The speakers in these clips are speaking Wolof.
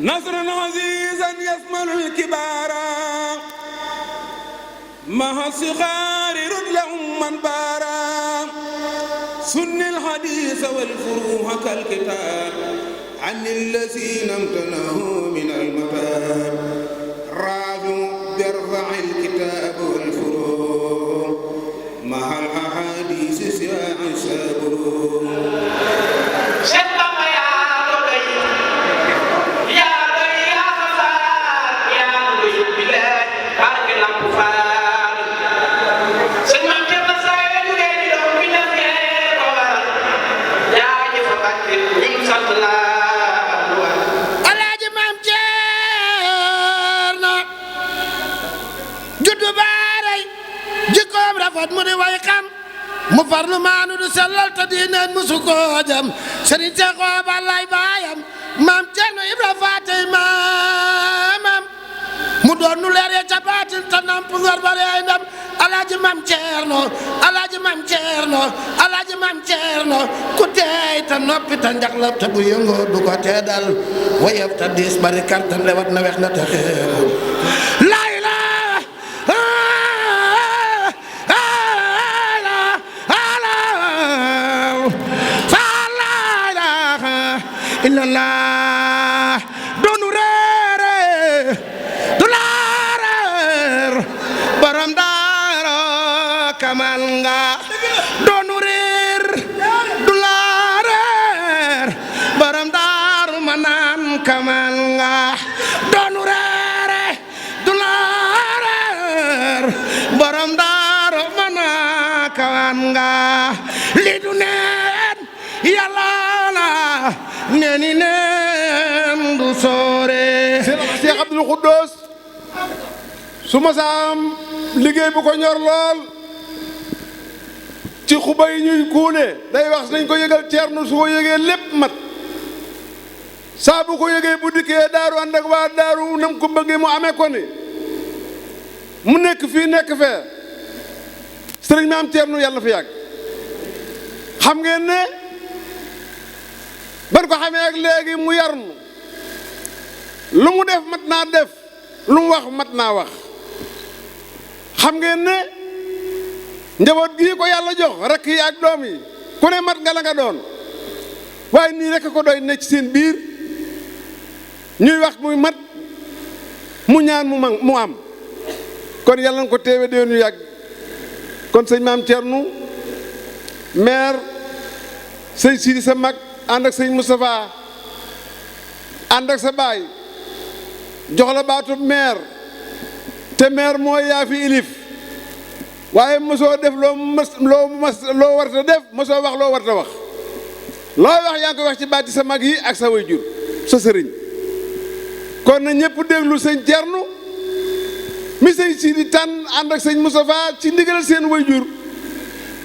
نصر عزيزا يثمن الكبار مع الصغار رد لهم من بارا سن الحديث والفروح كالكتاب عن الذين امتنعوا من المتاب رافع بيرفع الكتاب والفروح مع الأحاديث سواء سابرون mu di way xam mu farlu maanu du sellal te diineen musu ko jam Serigne Cheikh Awa lay baayam maam Cerno Ibra Faatay maamam mu doon nu leer ya ca baatin te namp ngor ba lay ndam alaaji maam Cerno alaaji maam Cerno alaaji maam Cerno ku teey te noppi te njaxlab te bu yëngoo du ko teedal wayef te diis bari kartam lewat na wex na te xeeru illallah doonu reere du laareer borom daaro kamal nga doonu reer du laareer borom daaru manaan kamal nga doonu reere du laareer borom daaru manaan kamal nga li du neen yàlla neeni neen du soore Cheikh Abdoul Khoudous su ma saam liggéey bu ko ñor lool ci xuba yi ñuy kuule day wax nañ ko yëgal Ceerno su ko yëgee lépp mat saa bu ko yëgee bu dikkee daaru ànd ak waa daaru nam ko bëggee mu amee ko ni mu nekk fii nekk fee sëriñ maam Ceerno yàlla fi yàgg xam ngeen ne ban ko xamee ak léegi mu yarnu lu mu def mat naa def lu mu wax mat naa wax xam ngeen ne njaboot gii ko yàlla jox rakk yi ak doom yi ku ne mat nga la nga doon waaye nii rekk ko doy ne ci seen biir ñuy wax muy mat mu ñaan mu am kon yàlla na ko teewe déwén yu yàgg kon sëñ maam Thierno maire sëñ Sidi sa mag ànd ak sëñ Moustapha ànd ak sa baay jox la baatub maire te maire mooy yaa fi ilif waaye mosoo def loo warta def mosoo wax loo warta wax loo wax yaa ngi koy wax ci baati sa mag yi ak sa way jur sa sëriñ kon na ñëpp déglu sëñ Thierno mi sëñ Sidi tànn ànd ak sëñ Moustapha ci ndigal seen way jur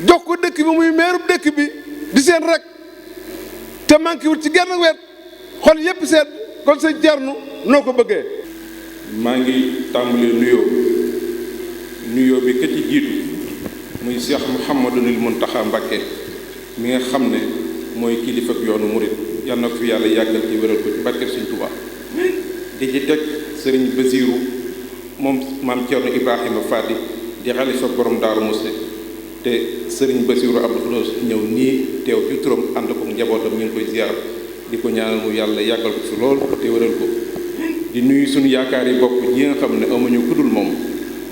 jox ko dëkk bi muy meerub dëkk bi di seen rek te manqué wut ci genn wet xol yépp seet kon sëñ Thierno noo ko bëggee. maa ngi tàmbalee nuyoo bi ka ci jiitu muy Cheikh Mouhamadunil Mountakha Mbacké mi nga xam ne mooy kilifa ak yoonu murit yal na ko fi yàlla yàggal ci wéral ko ci barke Sëñ Tuubaa di ci teg sëriñ Basiiru moom maam Thierno Ibrahima Fati di xalifa borom Daaru Musti te sëriñ Basiiru Abdou Khoudoss ñëw nii teew ci turam ànd ko njabootam ñu ngi koy ziar di ko ñaanal mu yàlla yàggal ko fi lool te wéral ko di nuyu suñu yaakaar yi bopp ñi nga xam ne amuñu kudul moom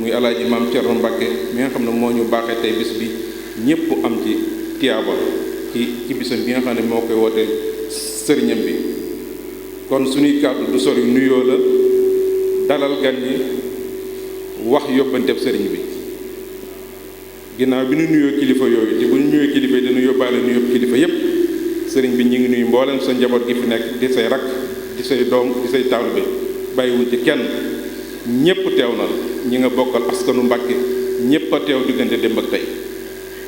muy alaaji maam Thierno Mbacké mi nga xam ne moo ñu baaxee tey bis bi ñëpp am ci tiyaaba ci bisam bi nga xam ne moo koy woote sëriñam bi kon suñuy kàddu du sori nuyoo la dalal gan ñi wax yóbbanteeb sëriñ bi ginnaaw bi ñu nuyoo kilifa yooyu te bu ñu nuyoo kilifa yi dañu yóbbaale nuyoo kilifa yépp sëriñ bi ñu ngi nuyu mboolem sa njaboot gi fi nekk di say rakk di say doom di say taalibe bàyyiwuñ ci kenn ñépp teew na ñi nga bokkal askanu Mbàkke ñépp a teew diggante démb ak tey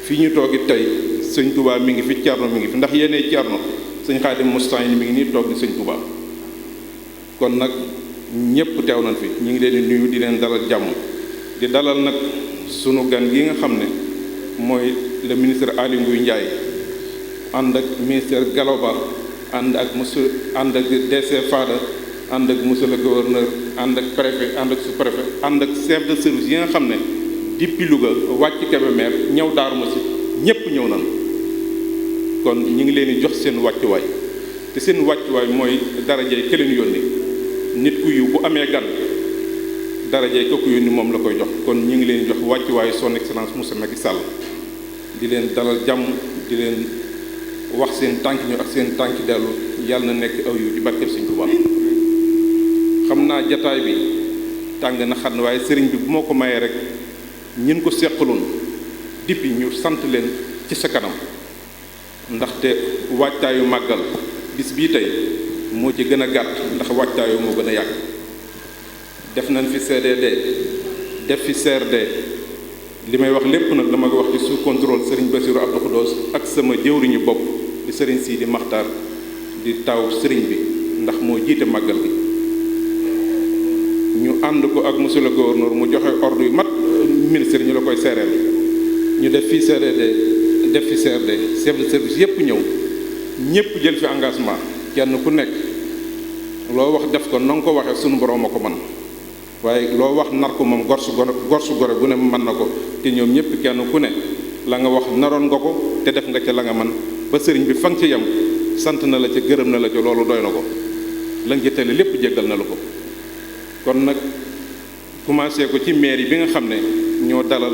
fii ñu toogi tey sëñ Touba mi ngi fi Thierno mi ngi fi ndax yéenee Thierno sëñ Xaadim Mustafaa mi ngi nii toog di sëñ Touba kon nag ñépp teew nañ fi ñu ngi leen di nuyu di leen dalal jàmm di dalal nag sunu gan gi nga xam ne mooy le ministre Aly Ngouille Ndiaye ànd ak ministère Gallo Ba ànd ak monsieur ànd ak DC Fada ànd ak monsieur le gouverneur ànd ak préfet ànd ak sous-préfet ànd ak chef de service yi nga xam ne depuis Louga wàcc Kébémer ñëw Daaru Muxti ñépp ñëw nañ kon ñu ngi leen di jox seen wàccuwaay te seen wàccuwaay mooy darajey ke leen yónni nit ku yiw bu amee gan darajey ko yónni moom la koy jox kon ñu ngi leen di jox wàccuwaayu son excellence Moussa Macky Sall di leen dalal jàmm di leen wax seen tànk ñu ak seen tànk dellu yàlla na nekk aw yu di barkeb Sëñ Tuubaa xam naa jataay bi tàng na xam ne waaye sëriñ bi bu moo ko mayee rek ñin ko seqaloon depuis ñu sant leen ci sa kanam ndaxte waajtaayu màggal bis bii tey moo ci gën a gàtt ndax waajtaayu moo gën a yàgg def nañ fi CDD def fi CRD li may wax lépp nag dama ko wax ci sous contrôle sëriñ Bassirou Abdou Khoudoss ak sama jëwriñu bopp di sëriñ Sidi Maxtaar di taw sëriñ bi ndax moo jiite màggal gi ñu ànd ko ak monsieur le gouverneur mu joxe ordre yu mat ministre ñu la koy seereel ñu def fii CRD def fi CRD chef de service yépp ñëw ñépp jël fi engagement kenn ku nekk loo wax def ko na nga ko waxee sunu borom a ko man waaye loo wax nar ko moom gorsu gore bu ne mën na ko te ñoom ñépp kenn ku ne la nga wax naroon nga ko te def nga ca la nga man ba sëriñ bi fa nga ci yem sant na la ca gërëm na la ca loolu doy na ko la nga ci tele lépp jéggal na la ko kon nag commencé ko ci maire yi bi nga xam ne ñoo dalal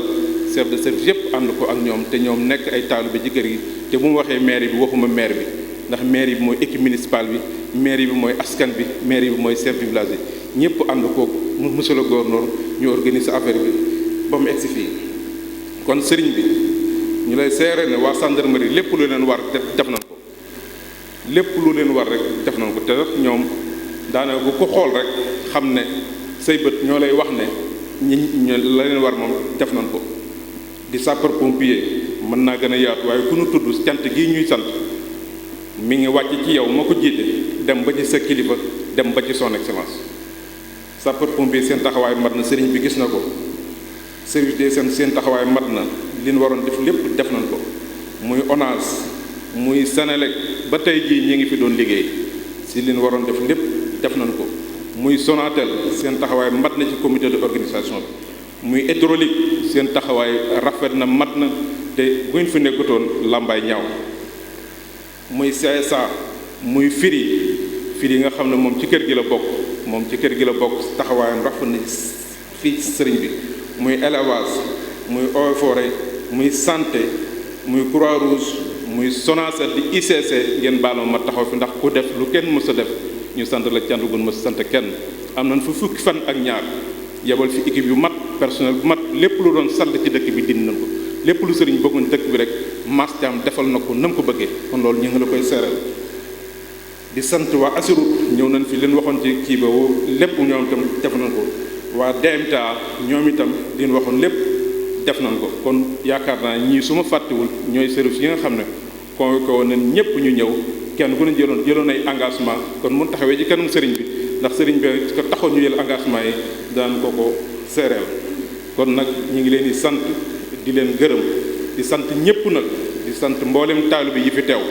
chef de service yépp ànd ko ak ñoom te ñoom nekk ay taalibe ci kër gi te bu mu waxee maire bi waxuma maire bi ndax maire bi mooy équipe municipale bi maire bi mooy askan bi maire bi mooy chef du village bi ñëpp ànd ko monsieur le gouverneur ñu organiser affaire bi ba mu egsi fii kon sëriñ bi ñu lay seere ne waa gendarmerie lépp lu leen war def nañ ko lépp lu leen war rek def nañ ko te ñoom daanaka bu ko xool rek xam ne say bët ñoo lay wax ne ñi la leen war moom def nañ ko di sapeur pompier mën naa gën a yaatu waaye ku nu tudd cant gii ñuy sant mi ngi wàcc ci yow moo ko jiite dem ba ci sa kilifa dem ba ci son excellence sapeur pompier seen taxawaay mat na sëriñ bi gis na ko service des seen taxawaay mat na li ñu waroon def lépp def nañ ko muy ONAS muy Senelec ba tey jii ñi ngi fi doon liggéey si li ñu waroon def lépp def nañ ko muy Sonatel seen taxawaay mat na ci comité de organisation bi muy hydraulique seen taxawaay rafet na mat na te bu ñu fi nekkutoon làmbaay ñaaw muy CSA muy firi nga xam ne moom ci kër gi la bokk taxawaayam rafet na fii sëriñ bi muy élevage muy eaux et forêt muy santé muy Croix-Rouge muy Sonacet di ICC ngeen baal ma taxaw fi ndax ku def lu kenn mës a def ñu sant la cant gun mës a sant kenn am nañ fa fukki fan ak ñaar yebal fi équipe yu mat personnel bu mat lépp lu doon salt ci dëkk bi dindi nañ ko lépp lu sëriñ bëggoon dëkk bi rek mastiam defal na ko nam ko bëggee kon loolu ñu ngi la koy seeral di sant waa Assurut ñëw nañ fi leen waxoon ci kii ba lépp ñoom itam def nañ ko waa DMTA ñoom itam leen waxoon lépp def nañ ko kon yaakaar naa ñii su ma fàttewul ñooy service yi nga xam ne convoqué woon nañ ñëpp ñu ñëw kenn ku ne jëloon ay engagement kon mun taxawee ci kanam sëriñ bi ndax sëriñ bi ko taxoon ñu jël engagement yi daan ko seereel kon nag ñu ngi leen di sant di leen gërëm di sant ñëpp nag di sant mboolem taalibe yi fi teew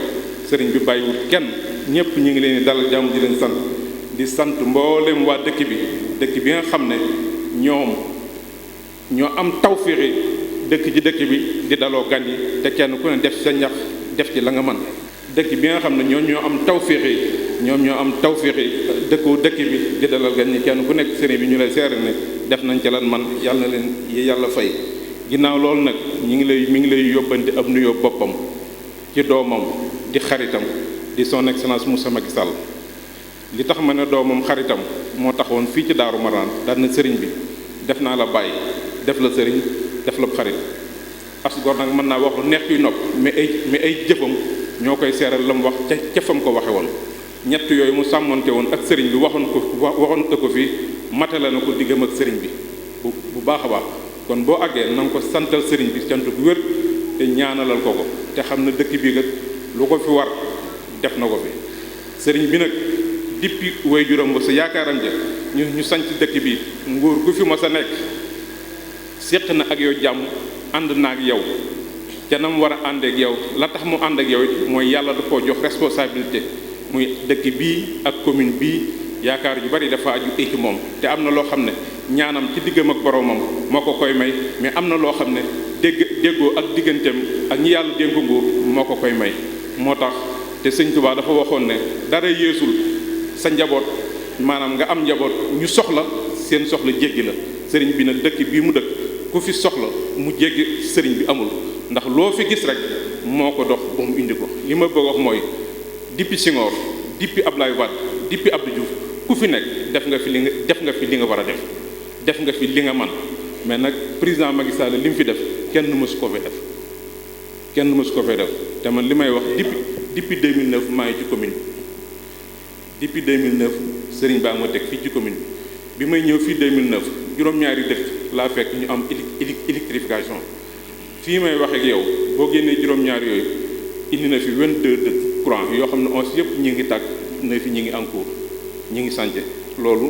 sëriñ bi bàyyiwut kenn ñëpp ñu ngi leen di dalal jàmm di sant mboolem waa dëkk bi nga xam ne ñoo am tawféexi dëkk bi di daloo gan yi te kenn ku ne def sa ñax def ci la nga mën dëkk bi nga xam ne ñoo am tawféexi dëkku dëkk bi di dalal gan ñi kenn ku nekk sëriñ bi ñu lay seere ne def nañ ca lan man yàlla na leen yàlla fay ginnaaw loolu nag mi ngi lay yóbbante ab nuyoo boppam ci doomam di xaritam di son excellence Moussa Macky Sall li tax ma ne doomam xaritam moo taxoon fii ci Daaru Marnaan daan na sëriñ bi def naa la bàyyi def la sëriñ def la xarit as gor nag mën naa wax lu neex ciy nopp mais ay jëfam ñoo koy seeral la mu wax ca fam ko waxe woon ñett yooyu mu sàmmonte woon ak sëriñ bi waxoon ko fii matale na ko diggam ak sëriñ bi bu baax a baax kon boo àggee na nga ko santal sëriñ bi cant gu wér te ñaanalal ko te xam ne dëkk bii kat lu ko fi war def na ko fi sëriñ bi nag dippi way juróom ba sa yaakaaram ja ñu sanc dëkk bi nguur gu fi mas a nekk séq na ak yow jàmm ànd na ak yow ca na mu war a ànd ak yow la tax mu ànd ak yow it mooy yàlla da koo jox responsabilité muy dëkk bii ak commune bii yaakaar yu bari dafa aju ci moom te am na loo xam ne ñaanam ci diggam ak boromam moo ko koy may mais am na loo xam ne déggoo ak digganteem ak ñi yàlla dénk nguur moo ko koy may moo tax te sëñ Tuubaa dafa waxoon ne dara yeesul sa njaboot maanaam nga am njaboot ñu soxla seen soxla jéggi la sëriñ bi nag dëkk bii mu dëkk ku fi soxla mu jéggi sëriñ bi amul ndax loo fi gis rek moo ko dox ba mu indi ko li ma bëgg wax mooy depuis Senghor depuis Ablaye Wade depuis Abdou Diouf ku fi nekk def nga fi li nga war a def nga fi li nga man mais nag président Macky Sall li mu fi def kenn mësu ko fee def te man li may wax depuis 2009 maa ngi ci commune bi depuis 2009 sëriñ baa ma teg fii ci commune bi may ñëw fii 2009 juróom-ñaari dëkk laa fekk ñu am électrification fii may wax ak yow boo génnee juróom-ñaari yooyu indi na fi 22 dëkk courant yoo xam ne 11 yëpp ñi ngi tàkk na fi ñi ngi en cours ñi ngi sànce loolu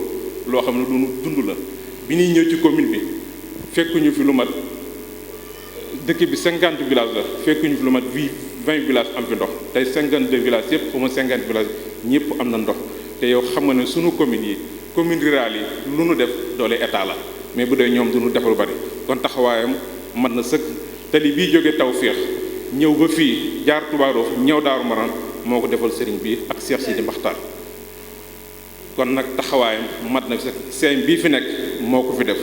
loo xam ne lu dund la bi ñuy ñëw ci commune bi fekkuñu fi lu mat dëkk bi 50 villages la fekkuñu fi lu mat 20 villages am fi ndox tey 52 villages yëpp xaw ma 50 villages ñëpp am na ndox te yow xam nga ne sunu communes yi commune rurale yi lu nu def doole état la mais bu dee ñoom du nu def lu bari kon taxawaayam mat na sëkk tali bii jógee Tawfekh ñëw ba fii jaar Touba Roof ñëw Daaru Maraan moo ko defal sëriñ bi ak Cheikh Sidi Maxtaar kon nag taxawaayam mat na sëkk CM bii fi nekk moo ko fi def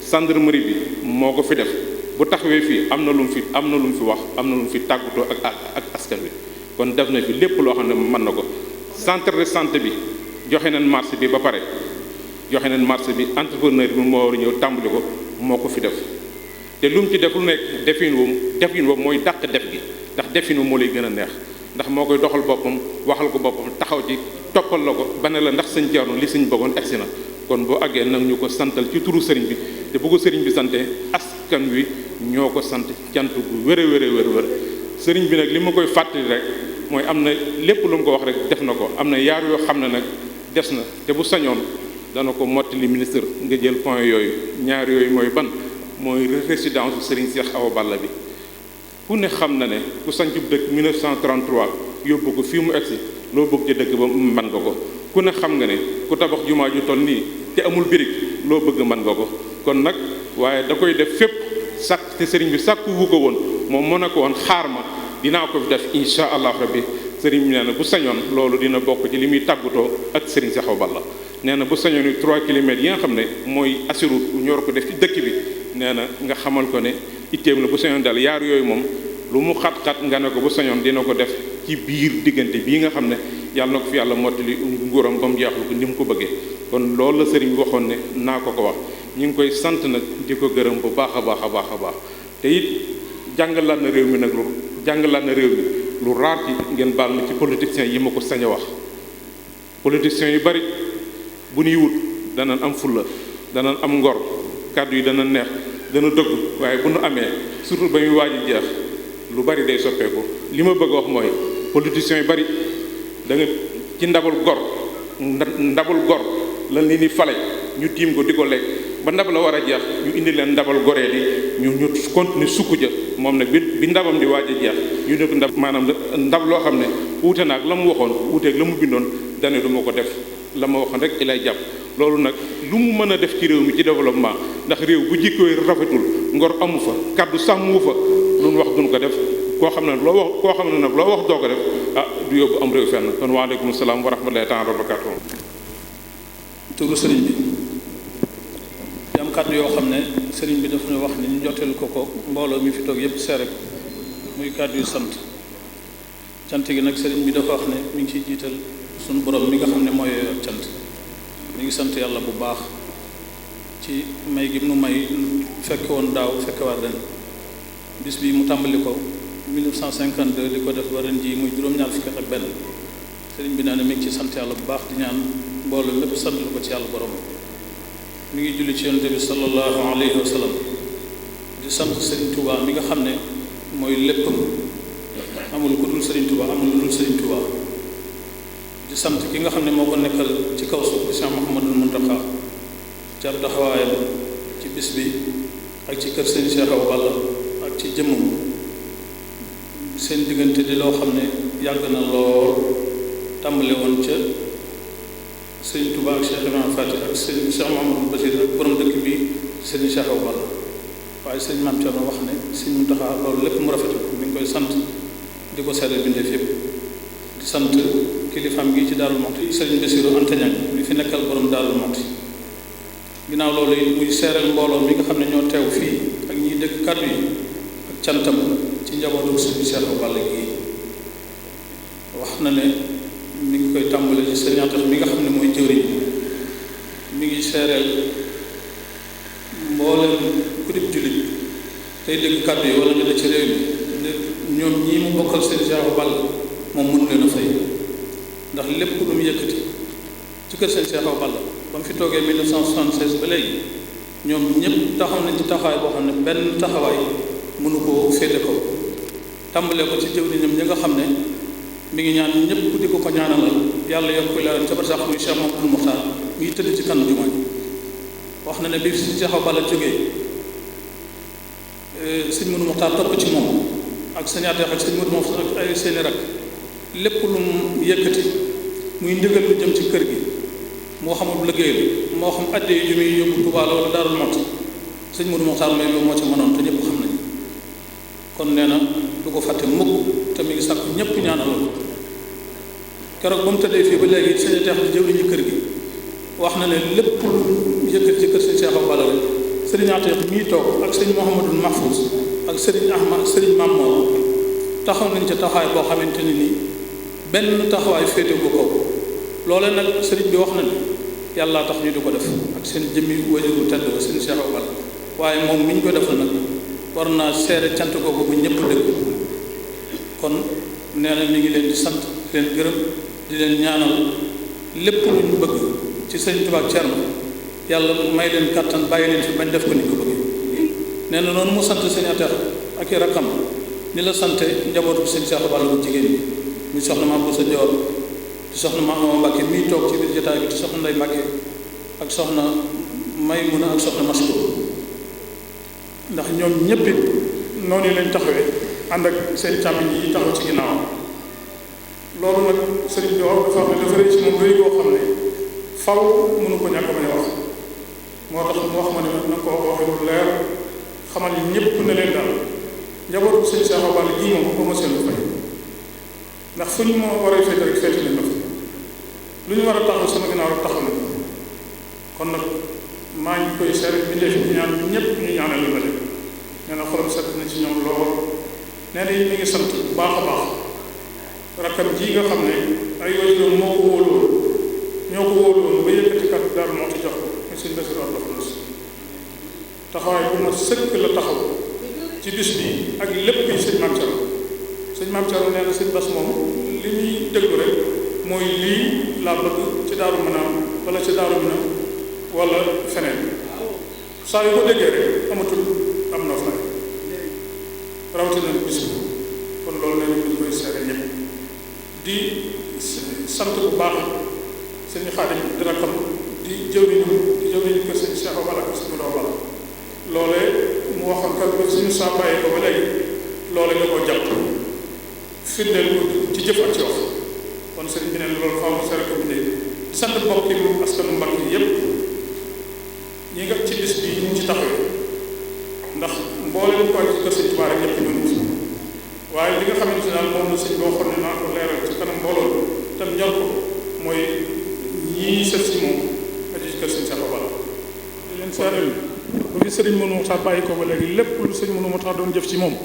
gendarmerie bi moo ko fi def bu taxawee fii am na lu mu fi wax am na lu mu fi tàggatoo ak askan wi kon def na fi lépp loo xam ne mën na ko centre de santé bi joxe nañ marché bi ba pare joxe nañ marché bi entrepreneur bi moo war a ñëw tàmbali ko moo ko fi def te lu mu ci def lu nekk defin woowu mooy dàq def gi ndax defin wu moo lay gën a neex ndax moo koy doxal boppam waxal ko boppam taxaw ci toppal la ko ba ne la ndax sëñ Thierno li sëñ bëggoon egsi na kon boo àggee nag ñu ko santal ci turu sëriñ bi te bu ko sëriñ bi sante askan wi ñoo ko sant cant gu wér sëriñ bi nag li ma koy fàttali rek mooy am na lépp lu mu ko wax rek def na ko am na yaar yoo xam ne nag des na te bu sañoon dana ko mottali ministre nga jël point yooyu ñaar yooyu mooy ban mooy résidence sëriñ Cheikh Awa Balla bi ku ne xam na ne ku sancub dëkk 1933 yóbbu ko fii mu egsi loo bëgg ci dëkk ba man nga ko ku ne xam nga ne ku tabax jumaa ju toll nii te amul birig loo bëgg mën nga ko kon nag waaye da koy def fépp sàkk te sëriñ bi sàkku wu ko woon moom moo ne ko woon xaar ma dinaa ko fi def insha allah rabbi sëriñ bi nee na bu sañoon loolu dina bokk ci li muy tàggatoo ak sëriñ Cheikh Awa Balla nee na bu sañoon ni 3 kilomètres yi nga xam ne mooy Assirut ñor ko def ci dëkk bi nee na nga xamal ko ne itteem la bu sañoon daal yaar yooyu moom lu mu xat-xat nga ne ko bu sañoon dina ko def ci biir diggante bii nga xam ne yàlla na ko fi yàlla mottali nguuram ba mu jeexlu ko ni mu ko bëggee kon loolu la sëriñ bi waxoon ne naa ko wax ñu ngi koy sant nag di ko gërëm bu baax a baax te it jàngalaat na réew mi nag lu raar ci ngeen baal na ci politiciens yi ma ko sañ a wax politiciens yu bari bu ñuy wut danañ am fulla danañ am ngor kàddu yi dana neex dana dëgg waaye bu nu amee surtout ba muy waaj a jeex lu bari day soppeeku li ma bëgg a wax mooy politiciens yu bari da nga ci ndabal gor lan li ni fale ñu tiim ko di ko lekk ba ndab la war a jeex ñu indi leen ndabal goree di ñu continuer sukk ja moom nag bi ndabam di waaj a jeex ñu ne ko ndab loo xam ne wuute naag la mu waxoon wuuteeg la mu bindoon dane du ma ko def la ma waxoon rek ilay jàpp loolu nag lu mu mën a def ci réew mi ci développement ndax réew bu jikkooy rafetul ngor amu fa kaddu sàmm wu fa lu nu wax duñ ko def koo xam ne loo wax doo ko def du yóbbu am réew fenn kon waaleykum salaam wa rahmatullahi taala wa barakatuh turu sëriñ bi di am kàddu yoo xam ne sëriñ bi dafa ñu wax ni ñu jotteel ko mbooloo mi fi toog yépp seere ko muy kàddu yu sant cant gi nag sëriñ bi dafa wax ne mi ngi ciy jiital suñu borom mi nga xam ne mooy cant mi ngi sant yàlla bu baax ci may gi nu may fekke woon daaw fekke waat ren bis bi mu tàmbali ko 1952 di ko def ba ren ji muy juróom-ñaar fukki ak benn sëriñ bi nee na mi ngi ci sant yàlla bu baax di ñaan mbooloo lépp sant ko ci yàlla borom mi ngi julli ci yonent bi sallallahu alayhi wa sallam di sant sëriñ Touba mi nga xam ne mooy léppam amul ku dul sëriñ Touba amul lu dul sëriñ Touba di sant ki nga xam ne moo ko nekkal ci kaw suuf di Cheikh Mouhamadul Mountakha ci ab taxawaayam ci bis bi ak ci kër sëriñ Cheikh Awa Balla ak ci jëmmam seen diggante di loo xam ne yàgg na lool tàmbale woon ca sëñ Touba ak Cheikh Ibrahima Fati ak sëñ Cheikh Mouhamadou Bachir ak borom dëkk bi sëñ Cheikh Awa Balla waaye sëñ Mame Thierno wax ne sëñ Mountakha loolu lépp mu rafetal mi ngi koy sant di ko seddal bindeef yëpp di sant kilifaam gi ci Darou Mouhty sëñ Bassirou Anta Niang bi fi nekkal borom Darou Mouhty ginnaaw loolu yi muy seeral mbooloo mi nga xam ne ñoo teew fii ak ñiy dëkk kàddu yi ak cantam ci njabootu sëñ Cheikh Awa Balla gi wax na ne mi ngi koy tàmbale ci sëñ Anta mi nga xam ne mooy jëwriñ mi ngi seereel mboolem ku dib jullit tey dégg kàddu yi wala nga ne ci réew mi ñoom ñii mu bokkal sëñ Cheikh Awa Balla moom mënu leen a fay ndax lépp lu mu yëkkati ci kër sëñ Cheikh Awa Balla ba mu fi toogee 1976 ba léegi ñoom ñëpp taxaw nañ ci taxawaay boo xam ne benn taxawaay mënu koo féete ko tàmbalee ko ci jëwriñam ñi nga xam ne mi ngi ñaan ñëpp di ko ñaanalal yàlla yokk leeram ca barsax muy Cheikh Mamadou Mokhtar mi ngi tëdd ci kanam jumaa ji wax na ne bi sëñ Cheikh Awa Balla jógee sëñ Modou Mokhtar topp ci moom ak sëñ Ateex ak sëñ Modou Mokhtar ak ay seeni rak lépp lu mu yëkkati muy ndigal lu jëm ci kër gi moo xamul liggéey moo xam addee yu muy yóbbu Tuubaa wala Daaru Muxti sëñ Modou Mokhtar may moo ci mënoon te ñëpp xam nañ kon nee na du ko fàtte mukk te mi ngi sàkku ñëpp ñaanal keroog ba mu tëddee fii ba léegi sëñ Ateex di jëwriñu kër gi wax na ne lépp lu yëkkati ci kër sëñ Cheikh Awa Balla rek sëriñ Ateex mii toog ak sëñ Mouhamadou Mahfouz ak sëriñ Ahmad sëriñ Mamour taxaw nañ ca taxawaay boo xamante ne nii benn taxawaay féete ko kaw loolee nag sëriñ bi wax na ne yàllaa tax ñu di ko def ak seen jëmmi wajur bu tedd ba sëñ Cheikh Awa Balla waaye moom mi ñu ko defal nag war naa seere cant googu bu ñëpp dëgg kon nee na mi ngi leen di sant di leen gërëm di leen ñaanal lépp lu ñu bëgg ci sëñ Tuubaa ak Cerno yàlla may leen kattan bàyyi leen fi bañ def ko ni ko bëggee nee na noonu mu sant sëñ Ateex ak i rakkam ni la sante njabootu sëñ Cheikh Awa Balla bu jigéen ñi muy soxna Maam Boussa Dior di soxna Maam Awa Mbàkke mii toog ci biir jotaay bi di soxna Ndey Mbàkke ak soxna Maymuna ak soxna Masko ndax ñoom ñëpp it noonu lañ taxawee ànd ak seen càmmiñ yi taxaw ci ginnaaw loolu nag sëriñ bi wax dafa xam ne dafa rëy ci moom rëy boo xam ne faw mënu ko ñàkk bañ a wax moo tax mu wax ma ne na ko waxee lu leer xamal ñëpp ne leen daal njabootu sëñ Cheikh Awa Balla gii moom ko ma seen fay ndax fu ñu moo war a féete rek féete leen na fa lu ñu war a taxaw sama ginnaaw rek taxaw na kon nag maa ngi koy seere bi def ñaan ñëpp ñu ñaanal la leen nee na xolam set na ci ñoom lool nee na it mi ngi sant bu baax a baax rakkam ji nga xam ne ay waajuram moo ko wóoloon ñoo ko wóoloon ba yëkkati kat Daaru Muxti jox ko muy sëñ Bassirou Abdou Khoudoss taxawaay bu ma sëkk la taxaw ci bis bi ak lépp yi sëñ Mame Thierno sëñ Mame Thierno nee na sëñ Bass moom li ñuy déglu rek mooy lii laa bëgg ci Daaru Manaan wala ci Daaru Minam wala feneen saa yu ko déggee rek amatul am na fay rawatina bis bi kon loolu nee na ñu koy seere ñëpp di sant bu baax sëñ Xaadim di rakkam di jëwriñu kër sëñ Cheikh Awa Balla ak sëñ Modou Awa Balla loolee mu waxoon kat ba suñu saa bàyyi ko ba léegi loolee nga koo jàpp firndeel ko ci jëf ak ci wax kon sëriñ bi ne loolu faaw mu seere ko bindee di sant mbokk yi askanu Mbàkke yi yépp ñi nga ci bis bi ñu ci taxawee ndax mbooleem ko ci kër sëñ Tuubaa rek ñëpp ñu ngi waaye li nga xamante ne daal moom la sëñ boo xam ne naa ko leeral ci kanam mbooloo tam ñor ko mooy ñii sët si moom aju ci kër sëñ Cheikh Awa Balla di leen seeral bu fi sëriñ Modou Mokhtar bàyyi ko ba léegi lépp lu sëñ Modou Mokhtar doon jëf ci moom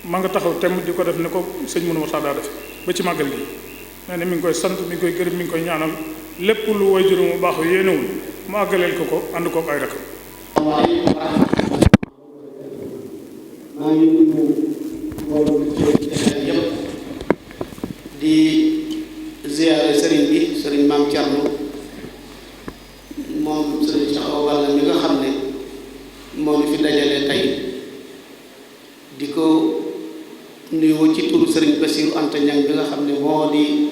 ma nga taxaw temm di ko def ne ko sëñ Modou Mokhtar daa def ba ci màggal gi nee na mi ngi koy sant mi ngi koy gërëm mi ngi koy ñaanal lépp lu way juróom bu baax yéenewul mu àggaleel ko ànd kook ay rakam. maa ngi nuyu mbooloo mi ci yëpp di ziyaare sëriñ bi sëriñ Mame Thierno moom sëriñ Cheikh Awa Balla mi nga xam ne moo ñu fi dajalee tey di ko nuyu ci turu sëriñ Bassirou Anta Niang bi nga xam ne moo di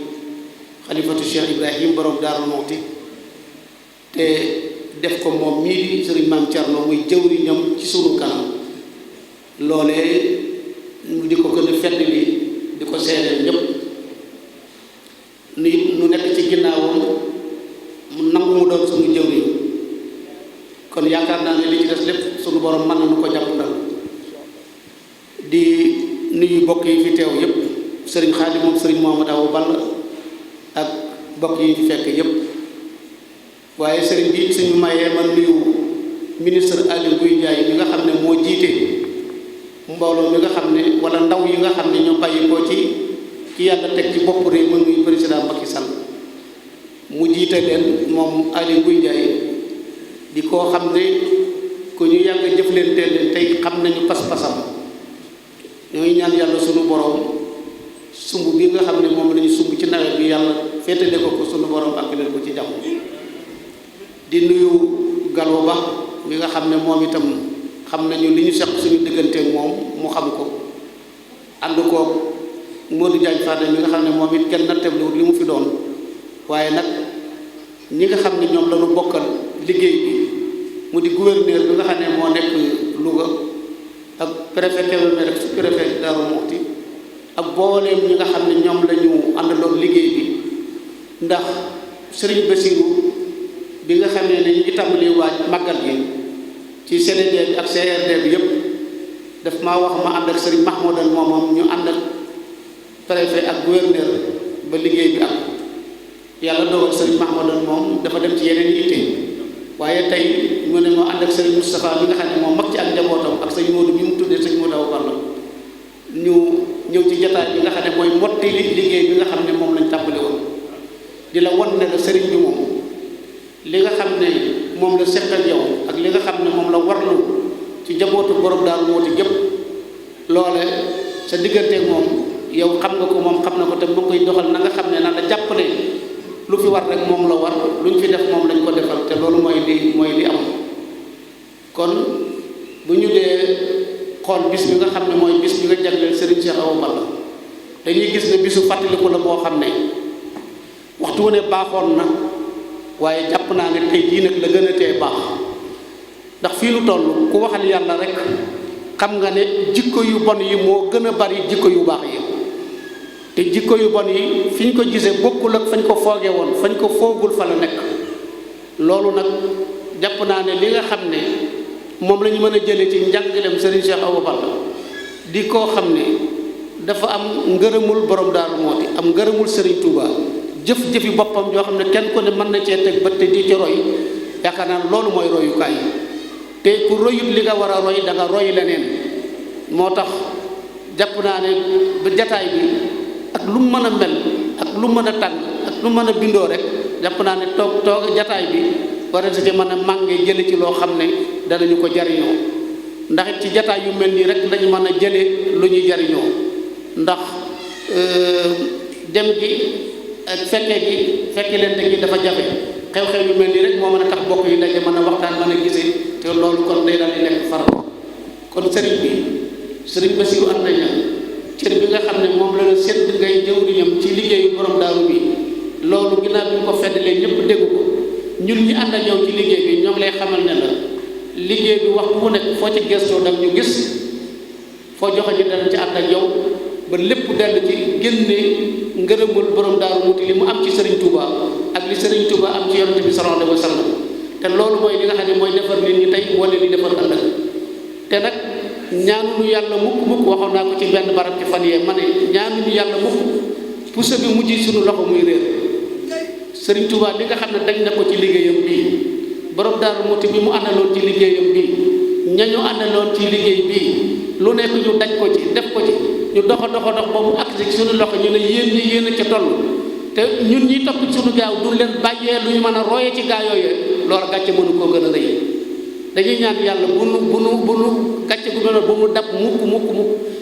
xalifatu Cheikh Ibrahim borom Darou Mouhty te def ko moom mii di sëriñ Mame Thierno muy jëwriñam ci sunu kanam loolee ñu di ko gën a fedd li di ko seedeel ñëpp nu nekk ci ginnaawam borom mën nañu ko jàppandal. di nuyu bokk yi fi teew yépp sëriñ Xaadim moom sëriñ Mohamad Awa Balla ak bokk yi fi fekk yépp waaye sëriñ bi suñu mayee man nuyu ministre Aly Ngouille Ndiaye mi nga xam ne moo jiite mbooloo mi nga xam ne wala ndaw yi nga xam ne ñoo bàyyi ko ci yàlla teg ci bopp réew mi muy président Macky Sall mu jiite leen moom Aly Ngouille Ndiaye di koo xam ne ku ñu yàgg jëflanteel leen tey xam nañu pas-pasam ñooy ñaan yàlla sunu borom sumb bi nga xam ne moom lañu sumb ci nawet bi yàlla féetale ko sunu borom ak leen ko ci jàmm. di nuyu Gallo Ba mi nga xam ne moom itam xam nañu li ñu seq suñu diggante moom mu xam ko ànd ko Modou Diagne Fada mi nga xam ne moom it kenn nattewul li mu fi doon waaye nag ñi nga xam ne ñoom la ñu bokkal liggéey bi mu di gouverneur bi nga xam ne moo nekk Louga ak préfet Kébémer ak sous-préfet Darou Mouhty ak booleem ñi nga xam ne ñoom la ñu àndaloon liggéey bi ndax Serigne Bassirou bi nga xam ne ñu ngi tàmbali waaj màggal gi ci CDD bi ak CRD bi yépp daf maa wax ma ànd ak Serigne Mahmoudane moom ñu ànd ak préfet ak gouverneur ba liggéey bi am yàlla dogal Serigne Mahmoudane moom dafa dem ci yeneen yitte waaye tey mu ne ma ànd ak Serigne Moustapha bi nga xam ne moom mag ci ak njabootam ak sëñ Modou bi mu tuddee sëñ Modou Awa Balla ñu ñëw ci jotaay bi nga xam ne mooy mottali liggéey bi nga xam ne moom lañ tàmbali woon di la won ne la Serigne bi moom li nga xam ne moom la seqal yow ak li nga xam ne moom la warlu ci jabootu borom Daaru Muhti gépp loole sa diggante moom yow xam nga ko moom xam na ko te mu koy doxal na nga xam ne na la jàpp ne lu fi war rek moom la war lu ñu fi def moom lañ ko defal te loolu mooy li am kon bu ñu dee xool bis bi nga xam ne mooy bis bi nga jagleel Serigne Cheikh Awa Balla dañuy gis ne bisu fàttaliku la boo xam ne waxtu wu ne baaxoon na waaye jàpp naa ne tey jii nag la gën a tee baax ndax fii lu toll ku waxal yàlla rek xam nga ne jikko yu bon yi moo gën a bari jikko yu baax yi te jikko yu bon yi fi ñu ko gisee bokkul ak fañ ko fooge woon fañ ko foogul fa la nekk loolu nag jàpp naa ne li nga xam ne moom la ñu mën a jëlee ci njàngaleem Serigne Cheikh Awa Balla di koo xam ne dafa am ngërëmul borom Daaru Muhti am ngërëmul Serigne Touba jëf-jëfi boppam yoo xam ne kenn ko ne mën na cee teg ba te di ci roy yaakaar naa loolu mooy royukaay te ku royut li nga war a roy da nga roy leneen moo tax jàpp naa ne ba jataay bi ak lu mu mën a mel ak lu mën a tàng ak lu mën a bindoo rek jàpp naa ne toog jataay bi war na ci mën a màngee jële ci loo xam ne danañu ko jariñoo ndax it ci jataay yu mel nii rek lañu mën a jële lu ñuy jariñoo ndax dem gi ak fekke leen gi dafa jafe xew-xew yu mel nii rek moo mën a tax bokk yi daje mën a waxtaan mën a gisee te loolu kon day daal di nekk faral kon sëriñ bi sëriñ Bassirou Anta Niang cër bi nga xam ne moom la la sedd ngay jëwriñam ci liggéeyu borom daaru bi loolu ginnaaw bi ñu ko feddalee ñëpp dégg ko ñun ñi ànd ak yow ci liggéey bi ñoom lay xamal ne la liggéey bi waxtu bu nekk foo ci gëstoo dam ñu gis foo joxe ñu dana ci ànd ak yow ba lépp dellu ci génne ngërëmul borom Daaru Muhti li mu am ci Serigne Touba ak li Serigne Touba am ci yonent bi sallallahu alayhi wa sallam te loolu mooy li nga xam ne mooy defar nit ñi tey moo leen di defar ëllëg te nag ñaanuñu yàlla mukk waxoon naa ko ci benn barab ci fan yee ma ne ñaanuñu yàlla mukk puso bi mujj suñu loxo muy réer Serigne Touba li nga xam ne dañ na ko ci liggéeyam bii borom Daaru Muhti bi mu àndaloon ci liggéeyam bii ñañu àndaloon ci liggéey bii lu nekk ñu daj ko ci def ko ci ñu doxa ba mu agsi suñu loxo ñu ne yéen a ca toll te ñun ñi topp suñu gaaw du leen bàyyee lu ñu mën a roye ci gaa yooyu loolu gàcce mënu koo gën a rëy dañuy ñaan yàlla bu nu gàcce gu mel bu mu dab mukk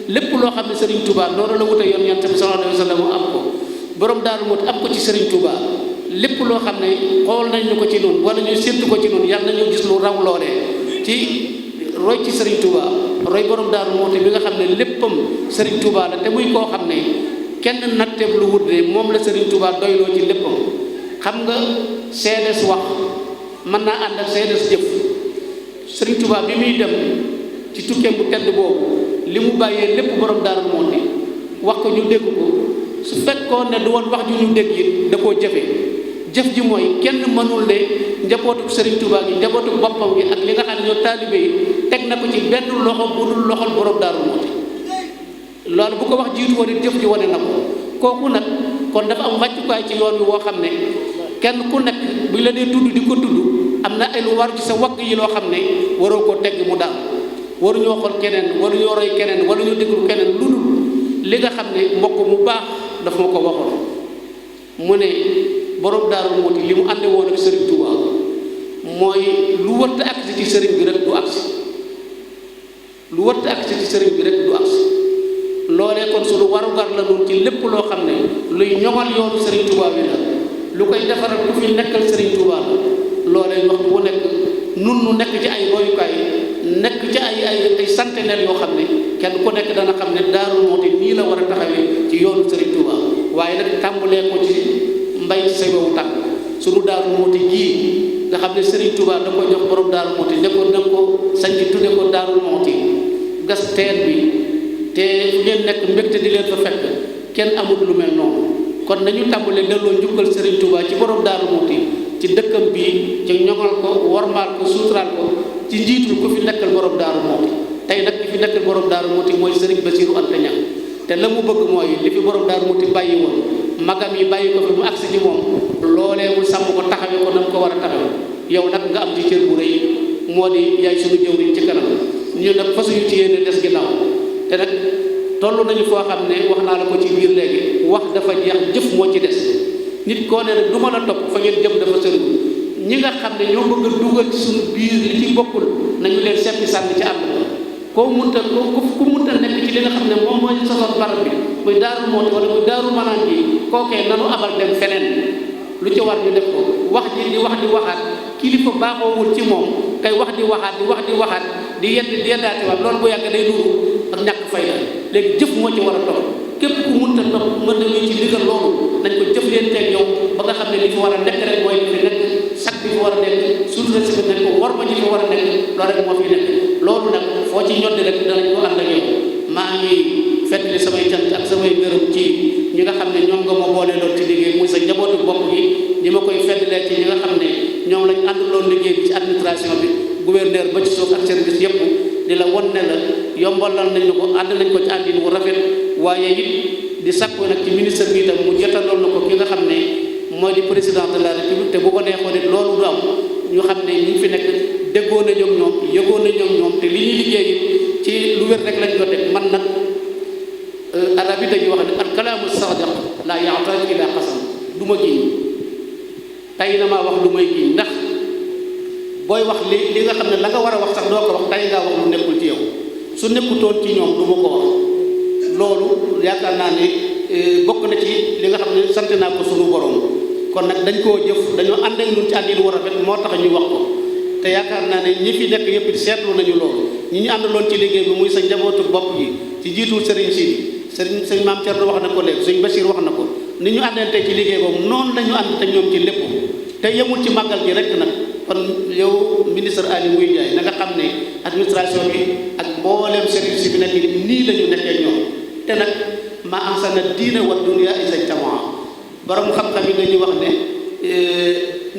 lépp loo xam ne Serigne Touba loolu la wute yoon yonent bi sallallahu alayhi wa sallam am ko borom Daaru Muhti am ko ci Serigne Touba lépp loo xam ne xool nañ ñu ko ci noonu wala ñu séntu ko ci noonu yàlla nañu gis lu raw loolee ci roy ci Serigne Touba roy borom Daaru Muhti bi nga xam ne léppam Serigne Touba la te muy koo xam ne kenn natteeb lu wut ne moom la Serigne Touba doyloo ci léppam xam nga seedes wax mën naa ànd ak seedes jëf Serigne Touba bi muy dem ci tukkeem bu tedd boobu li mu bàyyee lépp borom Daaru Muhti wax ko ñu dégg ko su fekkoon ne du woon wax ju ñu dégg it da koo jëfe jëf ji mooy kenn mënul ne njabootu Serigne Touba gi njabootu boppam gi ak li nga xam ne ñoo taalibe yi teg na ko ci benn loxo bu dul loxol borom Daaru Muxti loolu bu ko wax jiitu woon it jëf ji wane na ko kooku nag kon dafa am wàccukaay ci yoon wi woo xam ne kenn ku nekk bu la dee tudd di ko tudd am na ay lu war ci sa wagg yi loo xam ne waroo koo tegg mu daal waruñoo xool keneen waruñoo roy keneen waruñoo déglu keneen lu dul li nga xam ne mbokk mu baax dafa ma ko waxoon mu ne borom Daaru Muxti li mu ànde woon ak Serigne Touba mooy lu wërta agsi ci sëriñ bi rek du agsi lu wërta agsi ci sëriñ bi rek du agsi loolee kon sunu warugar la noonu ci lépp loo xam ne luy ñoŋal yoonu Serigne Touba bi la lu koy defaral ku fi nekkal Serigne Touba la loolee waxtu bu nekk nun nu nekk ci ay royukaay nekk ci ay centenaire yoo xam ne kenn ku nekk dana xam ne Daaru Muxti nii la war a taxawee ci yoonu Serigne Touba waaye nag tàmbalee ko ci mbay ci sa yowu tànk sunu Daaru Muxti gii nga xam ne Serigne Touba da ko jox borom Daaru Muxti ne ko nag ko sañ ci tudde ko Daaru Muxti gas teen bi te fu ngeen nekk mbégte di leen fa fekk kenn amul lu mel noonu kon nañu tàmbalee delloo njukkal Serigne Touba ci borom Daaru Muxti ci dëkkam bii ci ñoŋal ko wormaal ko suuturaal ko ci njiitul ko fi nekkal borom Daaru Muxti tey nag ki fi nekkal borom Daaru Muxti mooy Serigne Bassirou Anta Niang te la mu bëgg mooy li fi borom Daaru Muxti bàyyi woon magam yi bàyyi ko fi mu agsi ci moom loolee mu sàmm ko taxawee ko na mu ko war a taxawee yow nag nga am ci cër bu rëy moo di yaay suñu jëwriñ ci kanam ñu nag fasuñu ci yéene des ginnaaw te nag toll nañu foo xam ne wax naa la ko ci biir léegi wax dafa jeex jëf moo ci des nit koo ne rek du mën a topp fa ngeen jëm dafa sëriñ ñi nga xam ne ñoo bëgg a dugal ci suñu biir li ci bokkul nañu leen seppi sànni ci àll koo munta ku munta nekk ci li nga xam ne moom mooy sosoon barab bi muy Daaru Muxti wala muy Daaru Manaan bi kookee nanu abal dem feneen lu ci war ñu def ko wax ji di wax di waxaat kilifa baaxoowul ci moom kay wax di waxaat di yeddaati waat loolu bu yàgg day nuru ak ñàkk fayda léegi jëf moo ci war a topp képp ku munta topp mën na ci ndigal loolu nañ ko jëf leen teeg yow ba nga xam ne li fi war a nekk rek mooy li fi nekk sax bi fi war a nekk suutura si fi nekk war ma ji fi war a nekk loolu rek moo fi nekk loolu nag foo ci ñoddi rek danañ ko ànd ak yow maa ngi fàttali samay cant ak samay gërëm ci ñi nga xam ne ñoom nga ma boole loolu ci liggéey muy sa njabootu bopp gi ñi ma koy fàttalee ci ñi nga xam ne ñoom lañ àndaloon liggéey bi ci administration bi gouverneur ba ci suuf ak service yëpp di la won ne la yombalal nañ ko ànd nañ ko ci àndin wu rafet waaye it di sakku nag ci ministre bi itam mu jotaloon na ko ki nga xam ne mooy di président de la république te bu ko neexoon it loolu du am ñu xam ne ñi fi nekk déggoo na ñoom yëgoo na ñoom te li ñuy liggéey it ci lu wér rek lañ ko teg man nag arab yi dañuy wax ne al kalaamu sadiq la yaxtaaj ila xasam du ma giñ tey na maa wax lu may giñ ndax booy wax li nga xam ne la nga war a wax sax doo ko wax tey ngaa wax lu nekkul ci yow su nekkutoon ci ñoom du ma ko wax loolu yaakaar naa ne bokk na ci li nga xam ne sant naa ko sunu borom kon nag dañ koo jëf dañoo ànd ak ñun ci àndin wu rafet moo tax ñuy wax ko te yaakaar naa ne ñi fi nekk yëpp seetlu nañu loolu ñi ñu àndaloon ci liggéey bi muy sa njabootu bopp gi ci jiitul sëriñ sëriñ maam Thierno wax na ko léegi sëriñ Bachir wax na ko ni ñu àndante ci liggéey boobu noonu lañu ànd te ñoom ci lépp te yemul ci màggal gi rek nag kon yow ministre Aly Ngouille Ndiaye na nga xam ne administration bi ak mbooleem service bi nekk nii la ñu nekkee ñoom te nag ma ansana diina wa dunya isa jamaa borom xam-xam yi dañuy wax ne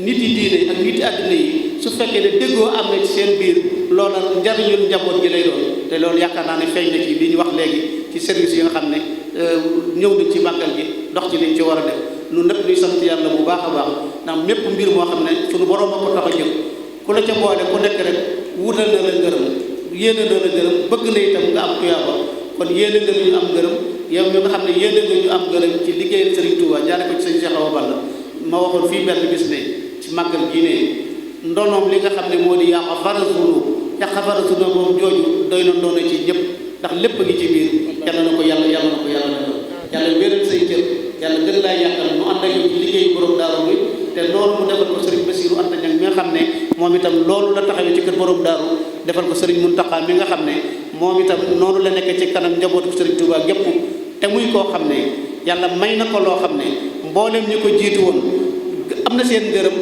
nit yi diine ak nit yi àddina yi su fekkee ne déggoo am na ci seen biir loola njariñul njaboot gi lay doon te loolu yaakaar naa ne feeñ na ci li ñu wax léegi ci service yi nga xam ne ñëw nañ ci màggal gi dox ci liñ ci war a def ñun nag ñuy sant yàlla bu baax a baax ndax mépp mbir moo xam ne suñu borom a ko tax a jël ku la ca boole ku nekk rek wutal na la ngërëm yéene na la ngërëm bëgg na itam nga am tuyaaba kon yéene nga ñu am ngërëm yow mi nga xam ne yéene nga ñu am ngërëm ci liggéeyal Serigne Touba jaare ko ci sëñ Cheikh Awa Balla ma waxoon fii benn bis ne ci màggal gi ne ndonoom li nga xam ne moo di yàqa farasunu moom jooju doy na ndono ci ñëpp ndax lépp ngi ci biir yàlla na ko yàlla yàlla wéral say cër yàlla gën laa yàqal mu ànd ak yow ci liggéeyu borom daaru bi te loolu mu defal ko Serigne Bassirou Anta Niang mi nga xam ne moom itam loolu la taxawee ci kër borom daaru defal ko Serigne Mountakha mi nga xam ne moom itam noonu la nekk ci kanam njabootu Serigne Touba gépp te muy koo xam ne yàlla may na ko loo xam ne mboolem ñi ko jiitu woon am na seen ngërëm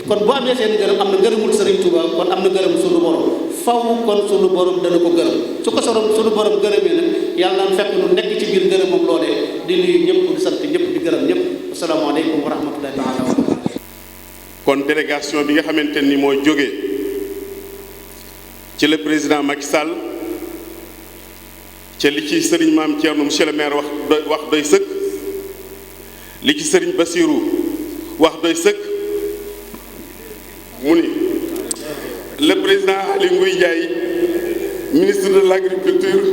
kon bu amee seen ngërëm am na ngërëmul Serigne Touba kon am na ngërëm sunu borom faw kon sunu borom dana ko gërëm su ko sunu borom gërëmee nag yàlla naan fekk nu nekk ci biir ngërëmam loolee di nuyu ñëpp di sant ñëpp di gërëm ñëpp asalaamaaleykum wa rahmatullahi taala wa barakatuh. kon délégation bi nga xamante ni moo jógee ci le président Macky Sall ca li ci sëriñ Maam Thierno monsieur le maire wax doy sëkk li ci sëriñ Bassirou wax doy sëkk mu ni le président Aly Ngouille Ndiaye ministre de l'agriculture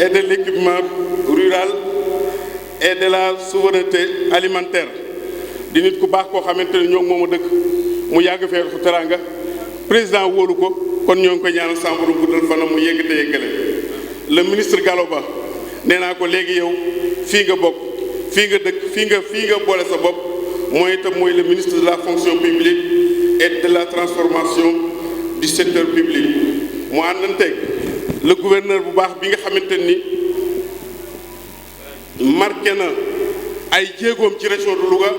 et de l'équipement rural et de la souveraineté alimentaire di nit ku baax koo xamante ne ñoo moom a dëkk mu yàgg fee fu teraanga président wóolu ko kon ñoo ngi koy ñaanal sàmbaru guddal fanam mu yegg te yeggale le ministre Gallo Ba nee naa ko léegi yow fii nga bokk fii nga dëkk fii nga boole sa bopp mooy itam mooy le ministre de la fonction publique et de la transformation du secteur public mu àndanteeg le gouverneur bu baax bi nga xamante ni marqué na ay jéegoom ci région de Louga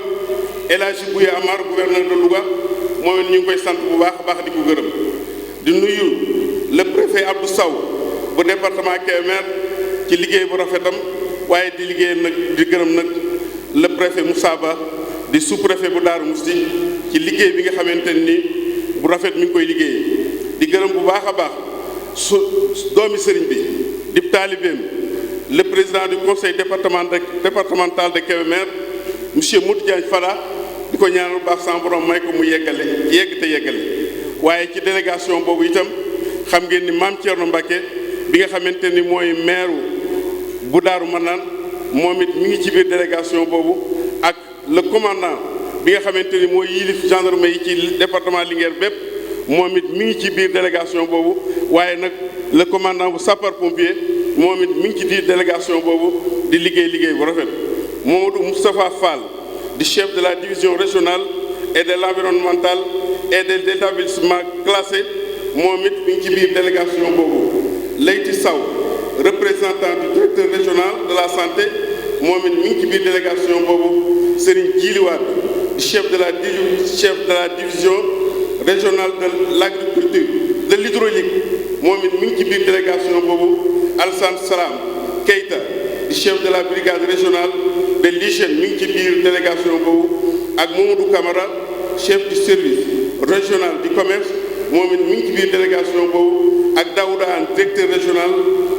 El Hadji Bouya Amar gouverneur de Louga moom it ñu ngi koy sant bu baax a baax di ko gërëm di nuyu le préfet Abdou Sow bu département Kébémer ci liggéey bu rafetam waaye di liggéey nag di gërëm nag le préfet Moussa Ba di sous-préfet bu Darou Mousty ci liggéey bi nga xamante ni bu rafet mi ngi koy liggéey di gërëm bu baax a baax su doomi sëriñ bi di taalibeem le président du conseil départemental de Kébémer monsieur Modou Diagne Fada di ko ñaanal bu baax sama borom may ko mu yegg te yeggale waaye ci délégation boobu itam xam ngeen ni Maam Thierno Mbacké bi nga xamante ni mooy maire bu Daaru Manaan moom it mi ngi ci biir délégation boobu ak le commandant bi nga xamante ni mooy yilif gendarmerie yi ci département Linguère bépp moom it mi ngi ci biir délégation boobu waaye nag le commandant bu sapeur pompier moom it mi ngi ci biir délégation boobu di liggéey bu rafet Mamadou Moustapha Fall di chef de la division régionale et de l'environnemental et de l'établissement classé moom it mi ngi ci biir délégation boobu Leyti Saw représentant du directeur régional de la santé moom it mi ngi ci biir délégation boobu Serigne Djiliwaat di chef de la division régionale de l'agriculture de l'hydraulique moom it mi ngi ci biir délégation boobu Alassane Salam Keita di chef de la brigade régionale de l'hygiène mi ngi ci biir délégation boobu ak Mamadou Camara chef du service régional du commerce moom it mi ngi ci biir délégation boobu ak Daouda Anne directeur régional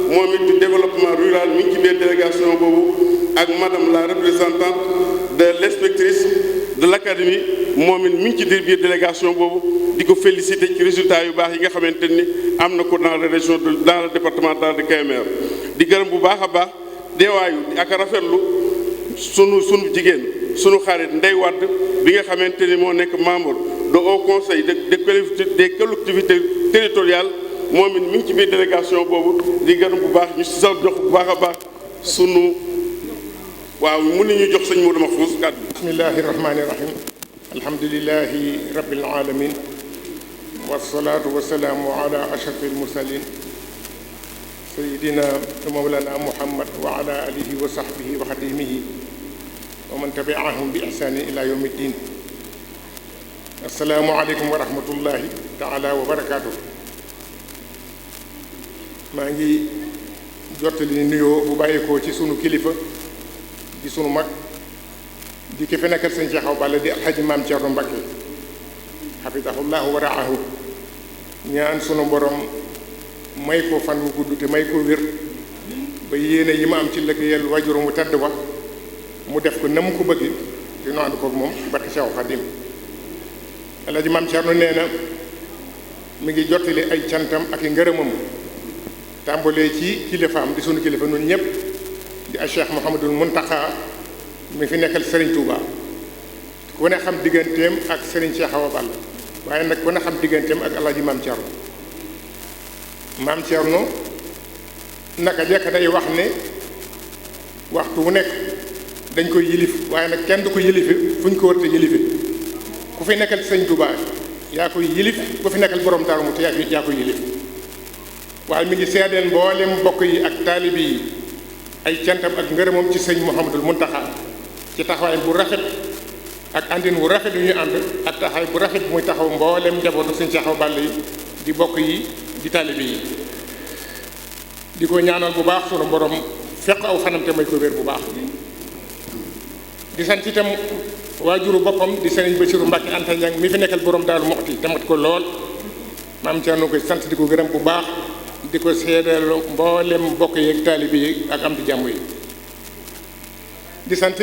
moom it du développement rural mi ngi ci biir délégation boobu ak madame la représentante de l'inspectrice de l'académie moom it mi ngi ci biir délégation boobu di ko féliciter ci résultats yu baax yi nga xamante ni am na ko dans la région dans le département de Kébémer di gërëm bu baax a baax deewaayu ak rafetlu sunu jigéen sunu xarit Ndeye Wade bi nga xamante ni moo nekk membre de haut conseil des collectivités territoriales moom it mi ngi ci biir délégation boobu di gërëm bu baax ñu si sax jox bu baax a baax sunu waaw mun nañu jox sëñ Modou Mahfouz kàddu bi. bismillahi rahmani rahim alhamdulillahi rabbil alamin wasalaatu wasalaamu ala ashrafil mursalin sayidina mawlana muhammad wa ala alihi wa sahbihi wa xadimihi wa man tabiahum bi ihsani ila yawmi ddin assalaamu aleykum wa rahmatullahi taala wa barakaatu. maa ngi jottali nuyoo bu bàyyeekoo ci sunu kilifa di sunu mag di ki fi nekkal sëñ Cheikh Awa Balla di alxaji Maam Thierno Mbacké xafidahullahu wa raahu ñaan sunu borom may ko fan wu gudd te may ko wér ba yéene yi ma am ci liggéeyal wajuru mu tedd ba mu def ko na mu ko bëgg te nu ànd koog moom barke Cheikh Khadim alxaji Maam Thierno nee na mi ngi jottali ay cantam ak i ngërëmam tàmbalee ci kilifaam di sunu kilifa nun ñëpp di a Cheikh Mouhamadul Mountakha mi fi nekkal Serigne Touba ku ne xam digganteem ak Serigne Cheikh Awa Balla waaye nag ku ne xam digganteem ak Alaaji Maam Thierno Maam Thierno naka jekk day wax ne waxtu wu nekk dañ koy yilif waaye nag kenn du ko yilife fu ñu ko wërte yilife ku fi nekkal Serigne Touba yaa koy yilif ku fi nekkal borom Daaru Muxti yaa koy yilif waaye mi ngi seedeel mboolem mbokk yi ak taalibi yi ay cantam ak ngërëmam ci sëñ Mouhamadul Mountakha ci taxawaay bu rafet ak àndin wu rafet yu ñu ànd ak taxawaay bu rafet muy taxaw mboolem njabootu sëñ Cheikh Awa Balla yi di bokk yi di taalibi yi di ko ñaanal bu baax sunu borom fekk aw fanam te may ko wér bu baax di sant itam waajuru boppam di sëriñ Bassirou Mbacké Anta Niang mi fi nekkal borom Daaru Muxti te mat ko lool maam Thierno koy sant di ko gërëm bu baax di ko seedeel mboolem mbokk yeeg taalibe yi ak am di jàmm yi di sant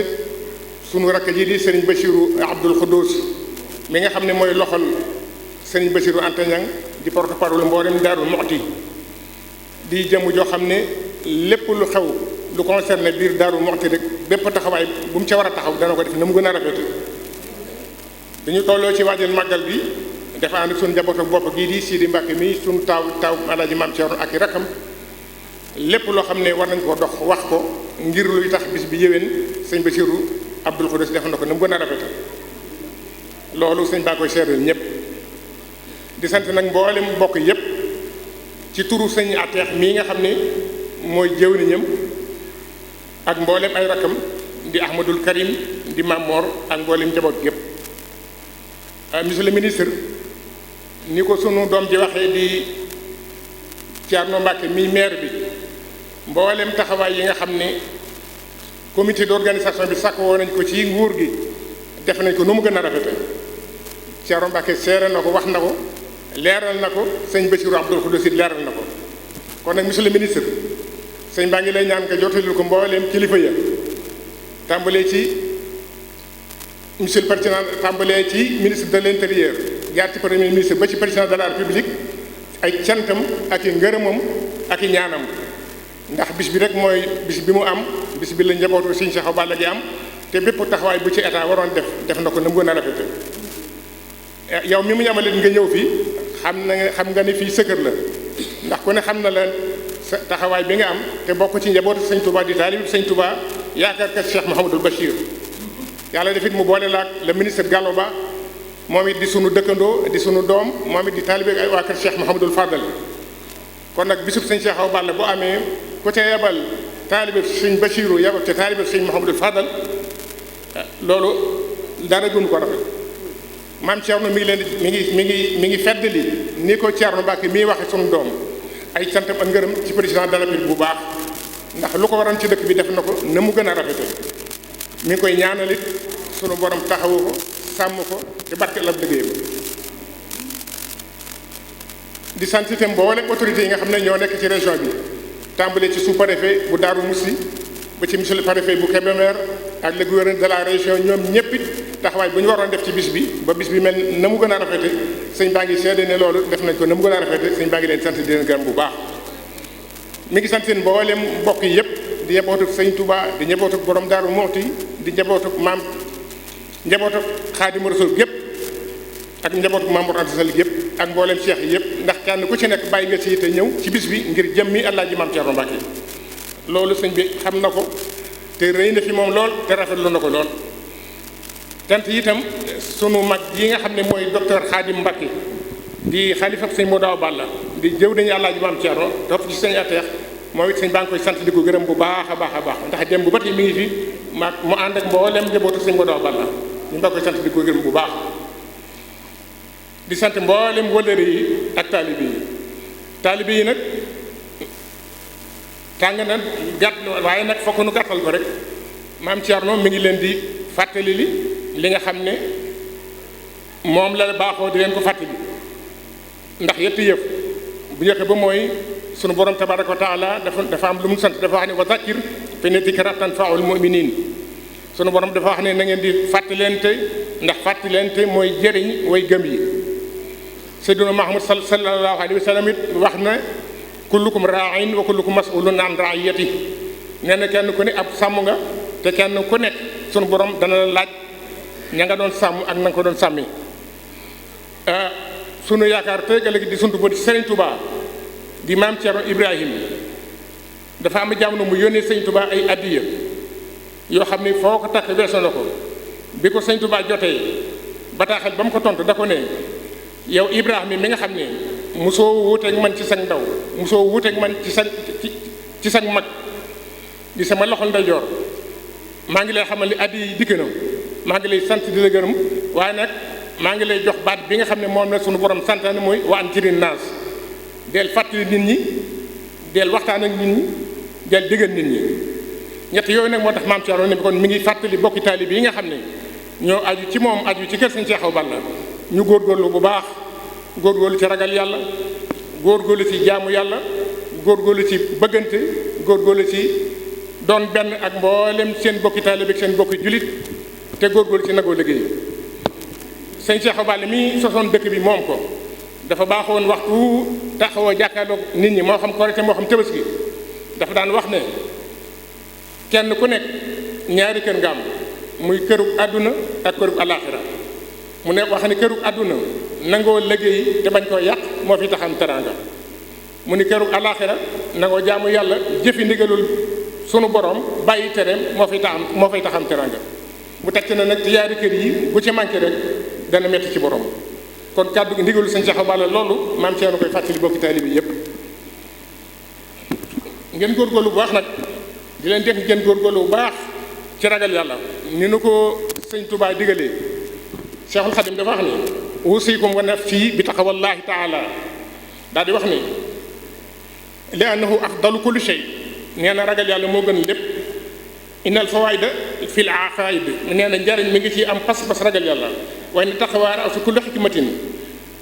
sunu rakk ji di sëriñ Bachirou Abdoul Khoudous mi nga xam ne mooy loxol sëriñ Bachirou Anta Niang di porte-parole mboolem Daaru Muxti di jëmm joo xam ne lépp lu xew lu concerné biir Daaru Muxti rek bépp taxawaay bu mu ca war a taxaw dana ko def na mu gën a rafet dañu tolloo ci waajal màggal bi dafa ànd suñu njabootu bopp gii di Sidi Mbacke mi suñu taaw Alaaji Maam Thierno ak i rakkam lépp loo xam ne war nañ ko dox wax ko ngir luy tax bis bi yéwén sëñ Bachirou Abdoul Khoudous def na ko na mu gën a rafet loolu sëñ baa koy seeral ñëpp di sant nag mboolem mbokk yëpp ci turu sëñ Ateex mii nga xam ne mooy jëwriñam ak mboolem ay rakkam di Ahmadul Karim di Mamor ak mboolem njaboot gépp monsieur le ministre ni ko sunu doom ji waxee di Thierno Mbacke mi maire bi mboolem taxawaay yi nga xam ne comité d'organisation bi sàkk woo nañ ko ci nguur gi def nañ ko nu mu gën a rafete Thierno Mbacke seere na ko wax na ko leeral na ko sëñ Bachirou Abdoul Khoudous leeral na ko kon nag monsieur le ministre sëñ baa ngi lay ñaan nga jotalil ko mbooleem kilifa ya tàmbalee ci monsieur le président tàmbalee ci ministre de l'intérieur jaar ci premier ministre ba ci président de la république ay cantam ak i ngërëmam ak i ñaanam ndax bis bi rek mooy bis bi mu am bis bi la njabootu sëñ Cheikh Balla gi am te bépp taxawaay bu ci état waroon def na ko na mu gën a rafete yow mi mu ñamalit nga ñëw fii xam nga ni fii sa kër la ndax ku ne xam na la sa taxawaay bi nga am te bokk ci njabootu sëñ Touba di taalib sëñ Touba yaakaar kat Cheikh Mouhamadul Bachir yàlla defit mu boole laak le ministre Gallo Ba moom it di sunu dëkkandoo di sunu doom moom it di taalibe ay waa kër Cheikh Mouhamadul Fadal kon nag bisub sëñ Cheikh Awa Balla bu amee ku ca yebal taalibe sëñ Bachirou yebal te taalibe sëñ Mouhamadul Fadal loolu dara gënu ko rafet maam Thierno mi ngi leen mi ngi feddali ni ko Thierno Mbacke mii waxe sunu doom ay santam ak ngërëm ci président de la République bu baax ndax lu ko waroon ci dëkk bi def na ko na mu gën a rafete mi ngi koy ñaanalit sunu borom taxawu ko sàmm ko te barke la liggéeyam di sant itam mboolem autorités yi nga xam ne ñoo nekk ci région bi tàmbalee ci sous-préfet bu Darou Moussi ba ci monsieur le préfet bu Kébémer ak le gouverneur de la région ñoom ñëpp it taxawaay bu ñu waroon def ci bis bi ba bis bi mel na mu gën a rafete sëñ baa ngi seede ne loolu def nañ ko na mu gën a rafete sëñ baa ngi leen sant di leen gërëm bu baax mi ngi sant seen mboolem mbokk yi yëpp di njabootu sëñ Touba di njabootu borom Daaru Muxti di njabootu maam njabootu Xaadimu Rasuul yëpp ak njabootu Maam Mor Anta Sali yëpp ak mboolem cheikh yi yëpp ndax kenn ku ci nekk bàyyi nga ci te ñëw ci bis bi ngir jëmmi Alaaji Maam Thierno Mbacke loolu sëñ bi xam na ko te rëy na fi moom lool te rafetlu na ko lool tant itam sunu mag yi nga xam ne mooy docteur Khadim Mbacke di xalifa sëñ Modou Balla di jëw dañu Alaaji Maam Thierno topp ci sëñ Ateex moom it sëñ baa ngi koy sant di ko gërëm bu baax a baax a baax ndax dem bu bat yi mi ngi fi mu ànd ak mboolem njabootu sëñ Modou Balla ñu ngi koy sant di ko gërëm bu baax di sant mboolem wëllëre yi ak taalibe yi nag tàng na gàtt waaye nag fokk nu gàttal ko rek maam Thierno mi ngi leen di fàttali li nga xam ne moom la baaxoo di leen ko fàttali ndax yetti yëf bu njëkk ba mooy sunu borom tabaraka wa taala dafa am lu mu sant dafa wax ne wa zakkir fa inna zikraa tanfa'ul mu'minin sunu borom dafa wax ne na ngeen di fàttalente ndax fàttalente mooy jëriñ way gëm yi Seydina Muhammad sallallahu alayhi wa sallam it wax na kullukum raa'in wa kullukum mas'ulun an ra'iyati nee na kenn ku ne ab sàmm nga te kenn ku nekk sunu borom dana la laaj ña nga doon sàmm ak na nga ko doon sàmmi sunu yaakaar tey ëllëg di sunu bët Serigne Touba di maam Thierno Ibrahim dafa am jamono mu yónnee Serigne Touba ay addiya yoo xam ni foo ko takk weesu na ko bi ko Serigne Touba jotee bataaxal ba mu ko tontu da ko ne yow Ibrahima mi nga xam ne mosoo wuuteeg man ci sag ndaw mosoo wuuteeg man ci sag mag di sama loxol ndeyjoor maa ngi lay xamal ni addiya yi dikk na maa ngi lay sant di la gërëm waaye nag maa ngi lay jox baat bi nga xam ne moom la suñu borom santaane mooy wa anzirin naas del fàttali nit ñi del waxtaan ak nit ñi del digal nit ñi ñett yooyu nag moo tax maam Thierno ne kon mi ngi fàttali bokki taalibe yi nga xam ne ñoo aju ci moom aju ci kër Sëñ Cheikh Awa Balla ñu góorgóorlu bu baax góorgóorlu ci ragal yàlla góorgóorlu ci jaamu yàlla góorgóorlu ci bëggante góorgóorlu ci doon benn ak mboolem seen bokki taalibe ak seen bokki julit te góorgóorlu ci nagoo liggéey sëñ Cheikh Balla mi sosoon dëkk bi moom ko dafa baaxoon waxtu taxawoo jàkkaarloog nit ñi moo xam Korite moo xam Tabaski dafa daan wax ne kenn ku nekk ñaari kër nga am muy kërug àdduna ak kërug alaaxira mu ne wax ne kërug àdduna nangoo liggéey te bañ koo yàq moo fi taxam teraanga mu ni kërug alaaxira nangoo jaamu yàlla jëfi ndigalul sunu borom bàyyi tereem moo fay taxam teraanga bu teg na nag ci yaari kër yi bu ci manqué rek dana metti ci borom kon kàddu gi ndigalul sëñ Cheikh Balla loolu maam Thierno koy fàttali bokki taalibe bi yépp ngeen góorgóorlu bu baax nag di leen def ngeen góorgóorlu bu baax ci ragal yàlla ni nu ko sëñ Touba digalee Cheikhul Khadim dafa wax ni usikum wa nafsi bi taqwallahi taala daal di wax ni li annahu afdalu kulli shay nee na ragal yàlla moo gën lépp innal fawaida fil aqaid nee na njariñ mi ngi ci am pas-pas ragal yàlla waaye ne taqwa ra'su kulli hikmatin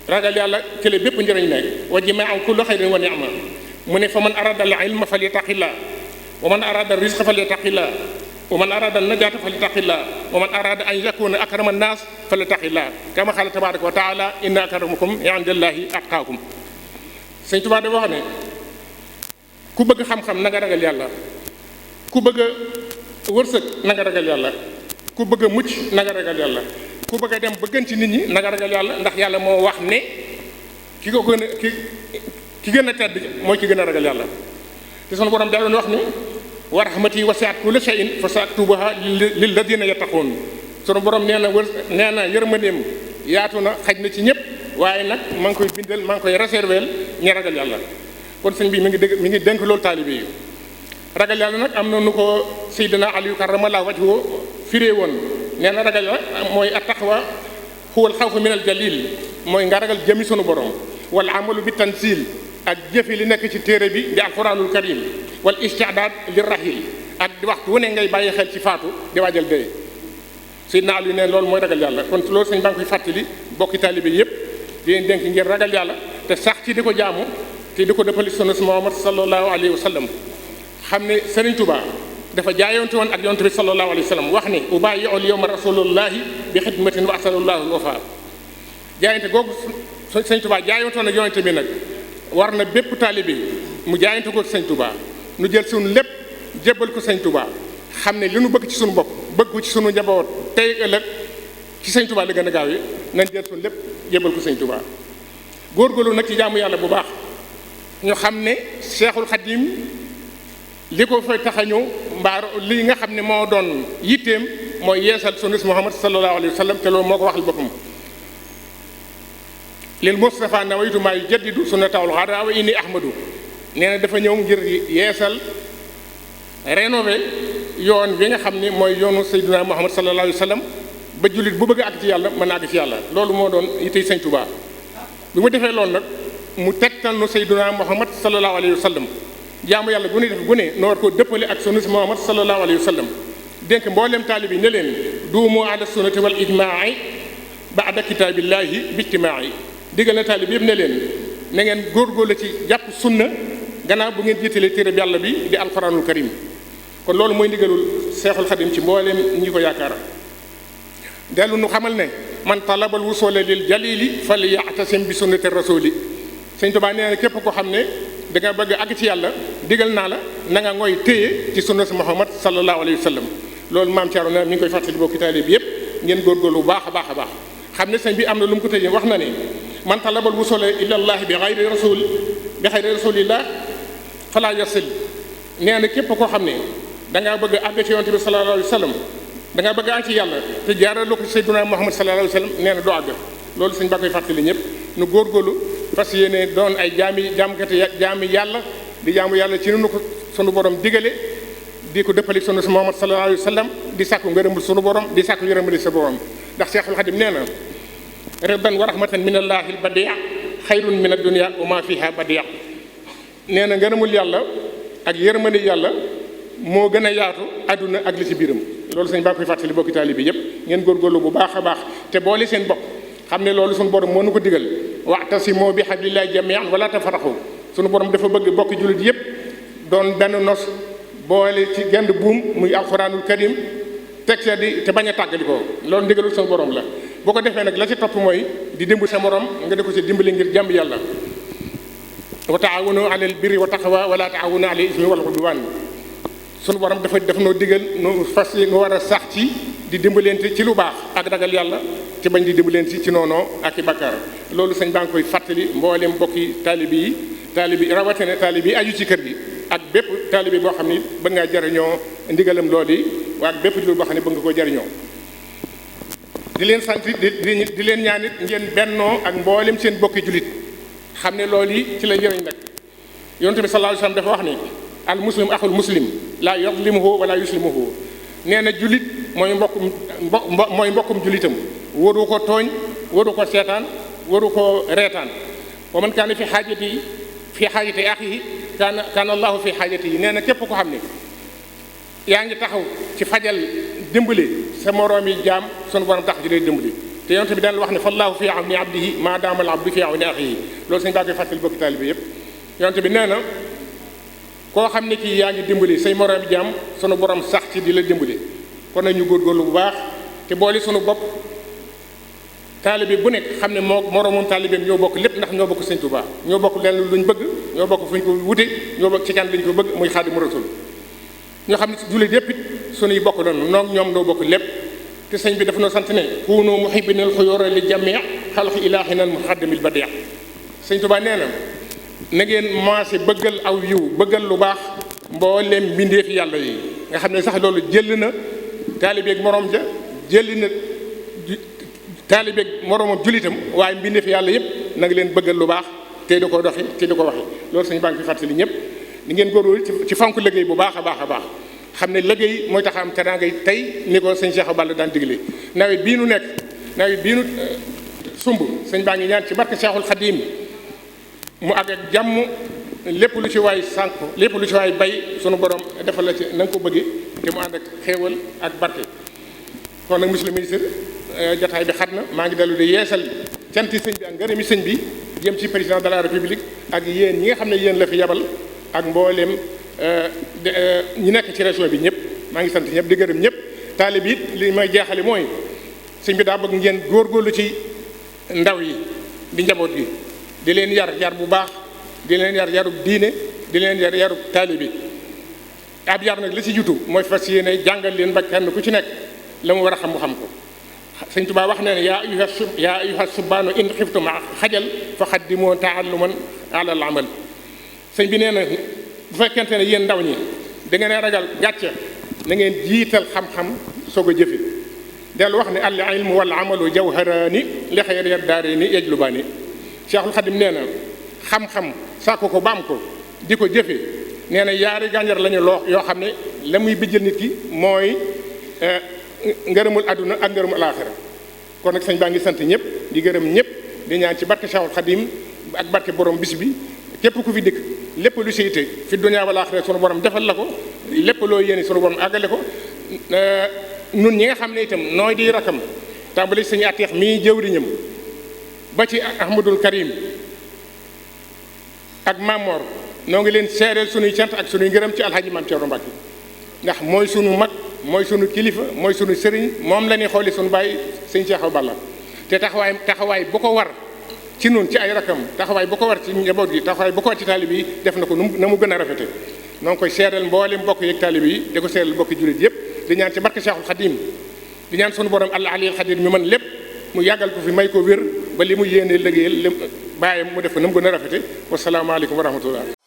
ragal yàlla ci la bépp njëriñ nekk wa jimaa'u kulli xayrin wa ni'ma mu ne fa man arada al ilma falyattaqillah wa man arada al rizqa falyattaqillah wa man arada al najata falyattaqillah wa man arada an yakuna akrama an-nas falyattaqillah kama qala tabaraka wa taala inna akramakum indallahi atqakum sëñ Tuubaa dafa wax ne ku bëgg xam-xam na nga ragal yàlla ku bëgg a wërsëg na nga ragal yàlla ku bëgg a mucc na nga ragal yàlla ku bëgg a dem ba gën ci nit ñi na nga ragal yàlla ndax yàlla moo wax ne ki gën a tedd mooy ki gën a ragal yàlla te sunu borom daa doon wax ni wa rahmati wasi'at kulla shay'in fa sa'aktubuha lil ladina yattaqun sunu borom nee na yërmandeem yaatu na xaj na ci ñëpp waaye nag maa ngi koy bindal maa ngi koy réserver ñi ragal yàlla kon sëñ bi mi ngi dénk loolu taalibe yi ragal yàlla nag am na nu ko Seydina Aliyu karramallahu wajhahu firee woon nee na ragal yàlla mooy at-taqwa huwa al-xawfu min al-jalil mooy nga ragal jëmi sunu borom wal amalu bi tanzil ak jëfi li nekk ci téere bi di alquranul karim wal isti'dad li rahil ak di waxtu wu ne ngay bàyyi xel ci faatu di waajal dee Seydina Aliyu ne loolu mooy ragal yàlla kon loolu sëñ baa ngi koy fàttali bokki taalibe yépp di leen dénk ngir ragal yàlla te sax ci di ko jaamu te di ko dëppali sunna Muhammad sallallahu alayhi wa sallam xam ne Serigne Touba dafa jaayonte woon ak yonte bi sallallahu alayhi wa sallam wax ni ubayyi'ul yawma rasulullahi bi xidmatin wa asalullahu al-wafa jaayonte googu Serigne Touba jaayonte woon ak yonte bi nag war na bépp taalibe mu jaayonte ko Serigne Touba nu jël suñu lépp jébbal ko Serigne Touba xam ne li nu bëgg ci suñu bopp bëgg ko ci suñu njaboot tey ëllëg ci Serigne Touba la gën a gaaw yi nañ jël suñu lépp jébbal ko Serigne Touba góorgóorlu nag ci jaamu yàlla bu baax ñu xam ne Cheikhul Khadim li ko fay tax a ñëw mbaar lii nga xam ne moo doon yitteem mooy yeesal sunnas Muhammad sallallahu alayhi wa sallam te loolu moo ko waxal boppam lil Mustafa nawaytu maa yujaddidu sunnatahul xaraa wa inni ahmadu nee na dafa ñëw ngir yeesal rénové yoon wi nga xam ne mooy yoonu Seydina Muhammad sallallahu alayhi wa sallam ba jullit bu bëgg a àgg ci yàlla mën a àgg ci yàlla loolu moo doon yittey Sëñ Tuubaa bi mu defee loolu nag mu tegtal nu Seydina Muhammad sallallahu alayhi wa sallam jaamu yàlla gu ne def gu ne noo war koo dëppale ak sunna si Muhammad sallallahu alayhi wa sallam dénk mboolem taalib yi ne leen duumu ala sunnati wal ijmaai baada kitaabillahi bi ijtimaai digal na taalib yëpp ne leen na ngeen góorgóorlu ci jàpp sunna gannaaw bu ngeen jiitalee téere bi yàlla bi di alquranul karim kon loolu mooy ndigalul Seexul Xadim ci mbooleem ñi ko yaakaar dellu nu xamal ne man talabal wusula lil jalili fal ya'tasim bi sunnati rasuli Sëñ Tuubaa nee na képp ko xam ne da nga bëgg àgg ci yàlla digal naa la na nga ngoy téye ci sunna si Muhammad sallallahu alayhi wa sallam loolu maam Thierno ne mi ngi koy fàttali bokki taalibe bi yépp ngeen góorgóorlu bu baax a baax a baax xam ne sëñ bi am na lu mu ko tëjee wax na ne man talabal wusula ilallahi bi xayri rasulillah fala yasil nee na képp koo xam ne da ngaa bëgg àgg ci yonte bi sallallahu alayhi wa sallam da ngaa bëgg àgg ci yàlla te jaarale ko Seydina Muhammad sallallahu alayhi wa sallam nee na doo àgg loolu sëñ ba koy fàttali ñëpp nu góorgóorlu fas yéene doon ay jaami yàlla di jaamu yàlla ci nu ko sunu borom digale di ko dëppali sunu si Muhammad sallallahu alayhi wa sallam di sàkku ngërëmul sunu borom di sàkku yërëmali sa borom ndax Seexul Xadim nee na riddan wa rahmatan min allahi al badia xayrun min ad-dunya wa ma fiha badia nee na ngërëmul yàlla ak yërmande yàlla moo gën a yaatu àdduna ak li ci biiram loolu sëñ baa koy fàttali bokki taalibe bi yépp ngeen góorgóorlu bu baax a baax te boole seen bopp xam ne loolu suñu borom moo nu ko digal wa'tasimu bi hablillahi jami'an wala tafarraqu sunu borom dafa bëgg bokki jullit yépp doon benn nos boole ci genn buum muy alxuraanul karim teg see di te bañ a tàggali ko loolu ndigalul sunu borom la boo ko defee nag la ci topp mooy di dimbali sa morom nga di ko ci dimbali ngir jàmm yàlla wa taawunu alal birri wa taqwa wala taawunu alal ismi wal udwan sunu borom dafa noo digal nu fas yi nu war a sax ci di dimbalante ci lu baax ak ragal yàlla ci bañ di dimbalante ci noonoo ak i bakkaar loolu sëñ baa ngi koy fàttali mboolem mbokki taalibi yi rawatina taalibi yi aju ci kër gi ak bépp taalibi boo xam ni bëgg ngaa jariñoo ndigalam loolu yi waa ak bépp jullit boo xam ne bëgg nga koo jariñoo di leen sant di leen ñaanit ngeen bennoo ak mboolem seen bokki jullit xam ne loolu yi ci la njëriñ nag yonent bi sallallahu alayhi wasallam dafa wax ni al muslim axul muslim laa yadlimuhu wala yuslimuhu nee na jullit mooy mbokkum jullitam waru ko tooñ waru ko seetaan waru ko reetaan wa man kaana fi xaajati axihi kaana allahu fi xaajati yi nee na képp ko xam ne yaa ngi taxaw ci fajal dimbali sa moroom yi jaam sunu borom tax ji lay dimbali te yonent bi daan wax ne fallahu fi awni abdihi maa daama al abdu fi awni axihi loolu sañ baa koy fàttali bokki taalibe yépp yonent bi nee na koo xam ne kii yaa ngi dimbali say moroom yi jaam sunu borom sax ci di la dimbali kon nag ñu góorgóorlu bu baax te boole sunu bopp taalibe bu nekk xam ne moo moroomum taalibeem ñoo bokk lépp ndax ñoo bokk sëñ Tuubaa ñoo bokk lenn luñ bëgg ñoo bokk fuñ ko wute ñoo bokk ci kan lañ ko bëgg muy Xaadimu Rasuul ñoo xam ne jullit yépp it sunuy bokk doon noog ñoom noo bokk lépp te sëñ bi dafa noo sant ne kuunu muhibbinal xuyóora li jamii xalqi ilaahina al muxaddamil badii sëñ Tuubaa nee na ngeen maase bëggal aw yiw bëggal lu baax mbooleem mbindeefi yàlla yi nga xam ne sax loolu jël na taalibeeg moroom ja jël na taalibeeg moroomam jullitam waaye mbindeefi yàlla yëpp na nga leen bëggal lu baax te di ko doxi te di ko waxe loolu sëñ baa ngi fi fàttali ñëpp ni ngeen góorgóorlu ci fonk liggéey bu baax a baax a baax xam ne liggéey mooy tax am teraanga yi tey ni ko sëñ Cheikh Balla daan digle nawet bii nu nekk nawet bii nu sumb sëñ baa ngi ñaan ci barke Cheikhul Khadim mu àgg ak jàmm lépp lu ci waay sànq lépp lu ci waay bay sunu borom defal la ci na nga ko bëggee te mu ànd ak xéewal ak barke kon nag monsieur le ministre jataay bi xat na maa ngi dellu di yeesal canti sëñ bi ak ngërëmi sëñ bi jëm ci président de la république ak yéen ñi nga xam ne yéen la fi yabal ak mbooleem ñi nekk ci région bi ñëpp maa ngi sant ñëpp di gërëm ñëpp taalib it li may jeexale mooy sëñ bi daa bëgg ngeen góorgóorlu ci ndaw yi di njaboot gi di leen yar bu baax di leen yarub diine di leen yarub taalibi ab yar nag li ci jutu mooy fas yéene jàngal leen ba kenn ku ci nekk la mu war a xam mu xam ko sëñ Tuubaa wax ne yaa ayyuha subbaanu in xiftum xajal fa xaddimoo taalluman ala al amal sëñ bi nee na bu fekkente ne yéen ndaw ñi da ngeen a ragal gàcce na ngeen jiital xam-xam soog a jëfe dellu wax ne al ilmu wal amalu jawharaani li xayri daarayni yajlubaani Cheikhul Khadim nee na xam-xam sàkku ko ba am ko di ko jëfe nee na yaari gànjar lañu loo yoo xam ne la muy bijjal nit ki mooy ngërëmul àdduna ak ngërëmul alaaxira kon nag sëñ baa ngi sant ñëpp di gërëm ñëpp di ñaan ci barke Cheikhul Khadim ak barke borom bis bi képp ku fi dikk lépp lu siite fi dunya wal aaxira sunu borom defal la ko lépp loo yéene sunu borom àggale ko nun ñi nga xam ne itam nooy di rakam tàmbali sëñ Ateex mii jëwriñam ba ci Ahmadul Karim ak Mamor noo ngi leen seereel sunuy cant ak sunuy ngërëm ci alhaji Maam Cerno Mbàkke ndax mooy sunu mag mooy sunu kilifa mooy sunu sëriñ moom la ñuy xooli sunu bàyyi sëñ Cheikh Balla te taxawaay bu ko war ci nun ci ay rakam taxawaay bu ko war ci njaboot gi taxawaay bu ko war ci taalib yi def na ko na mu gën a rafete noo ngi koy seereel mboolem mbokk yeeg taalib yi di ko seereel mbokki jullit yëpp di ñaan ci barke Cheikhul Khadim di ñaan sunu borom Allah aliyul Khadir mi mën lépp mu yàggal ko fi may ko wér ba li mu yéene liggéeyal bàyyam mu def ko na mu gën a rafete wasalaamaaleykum wa rahmatullah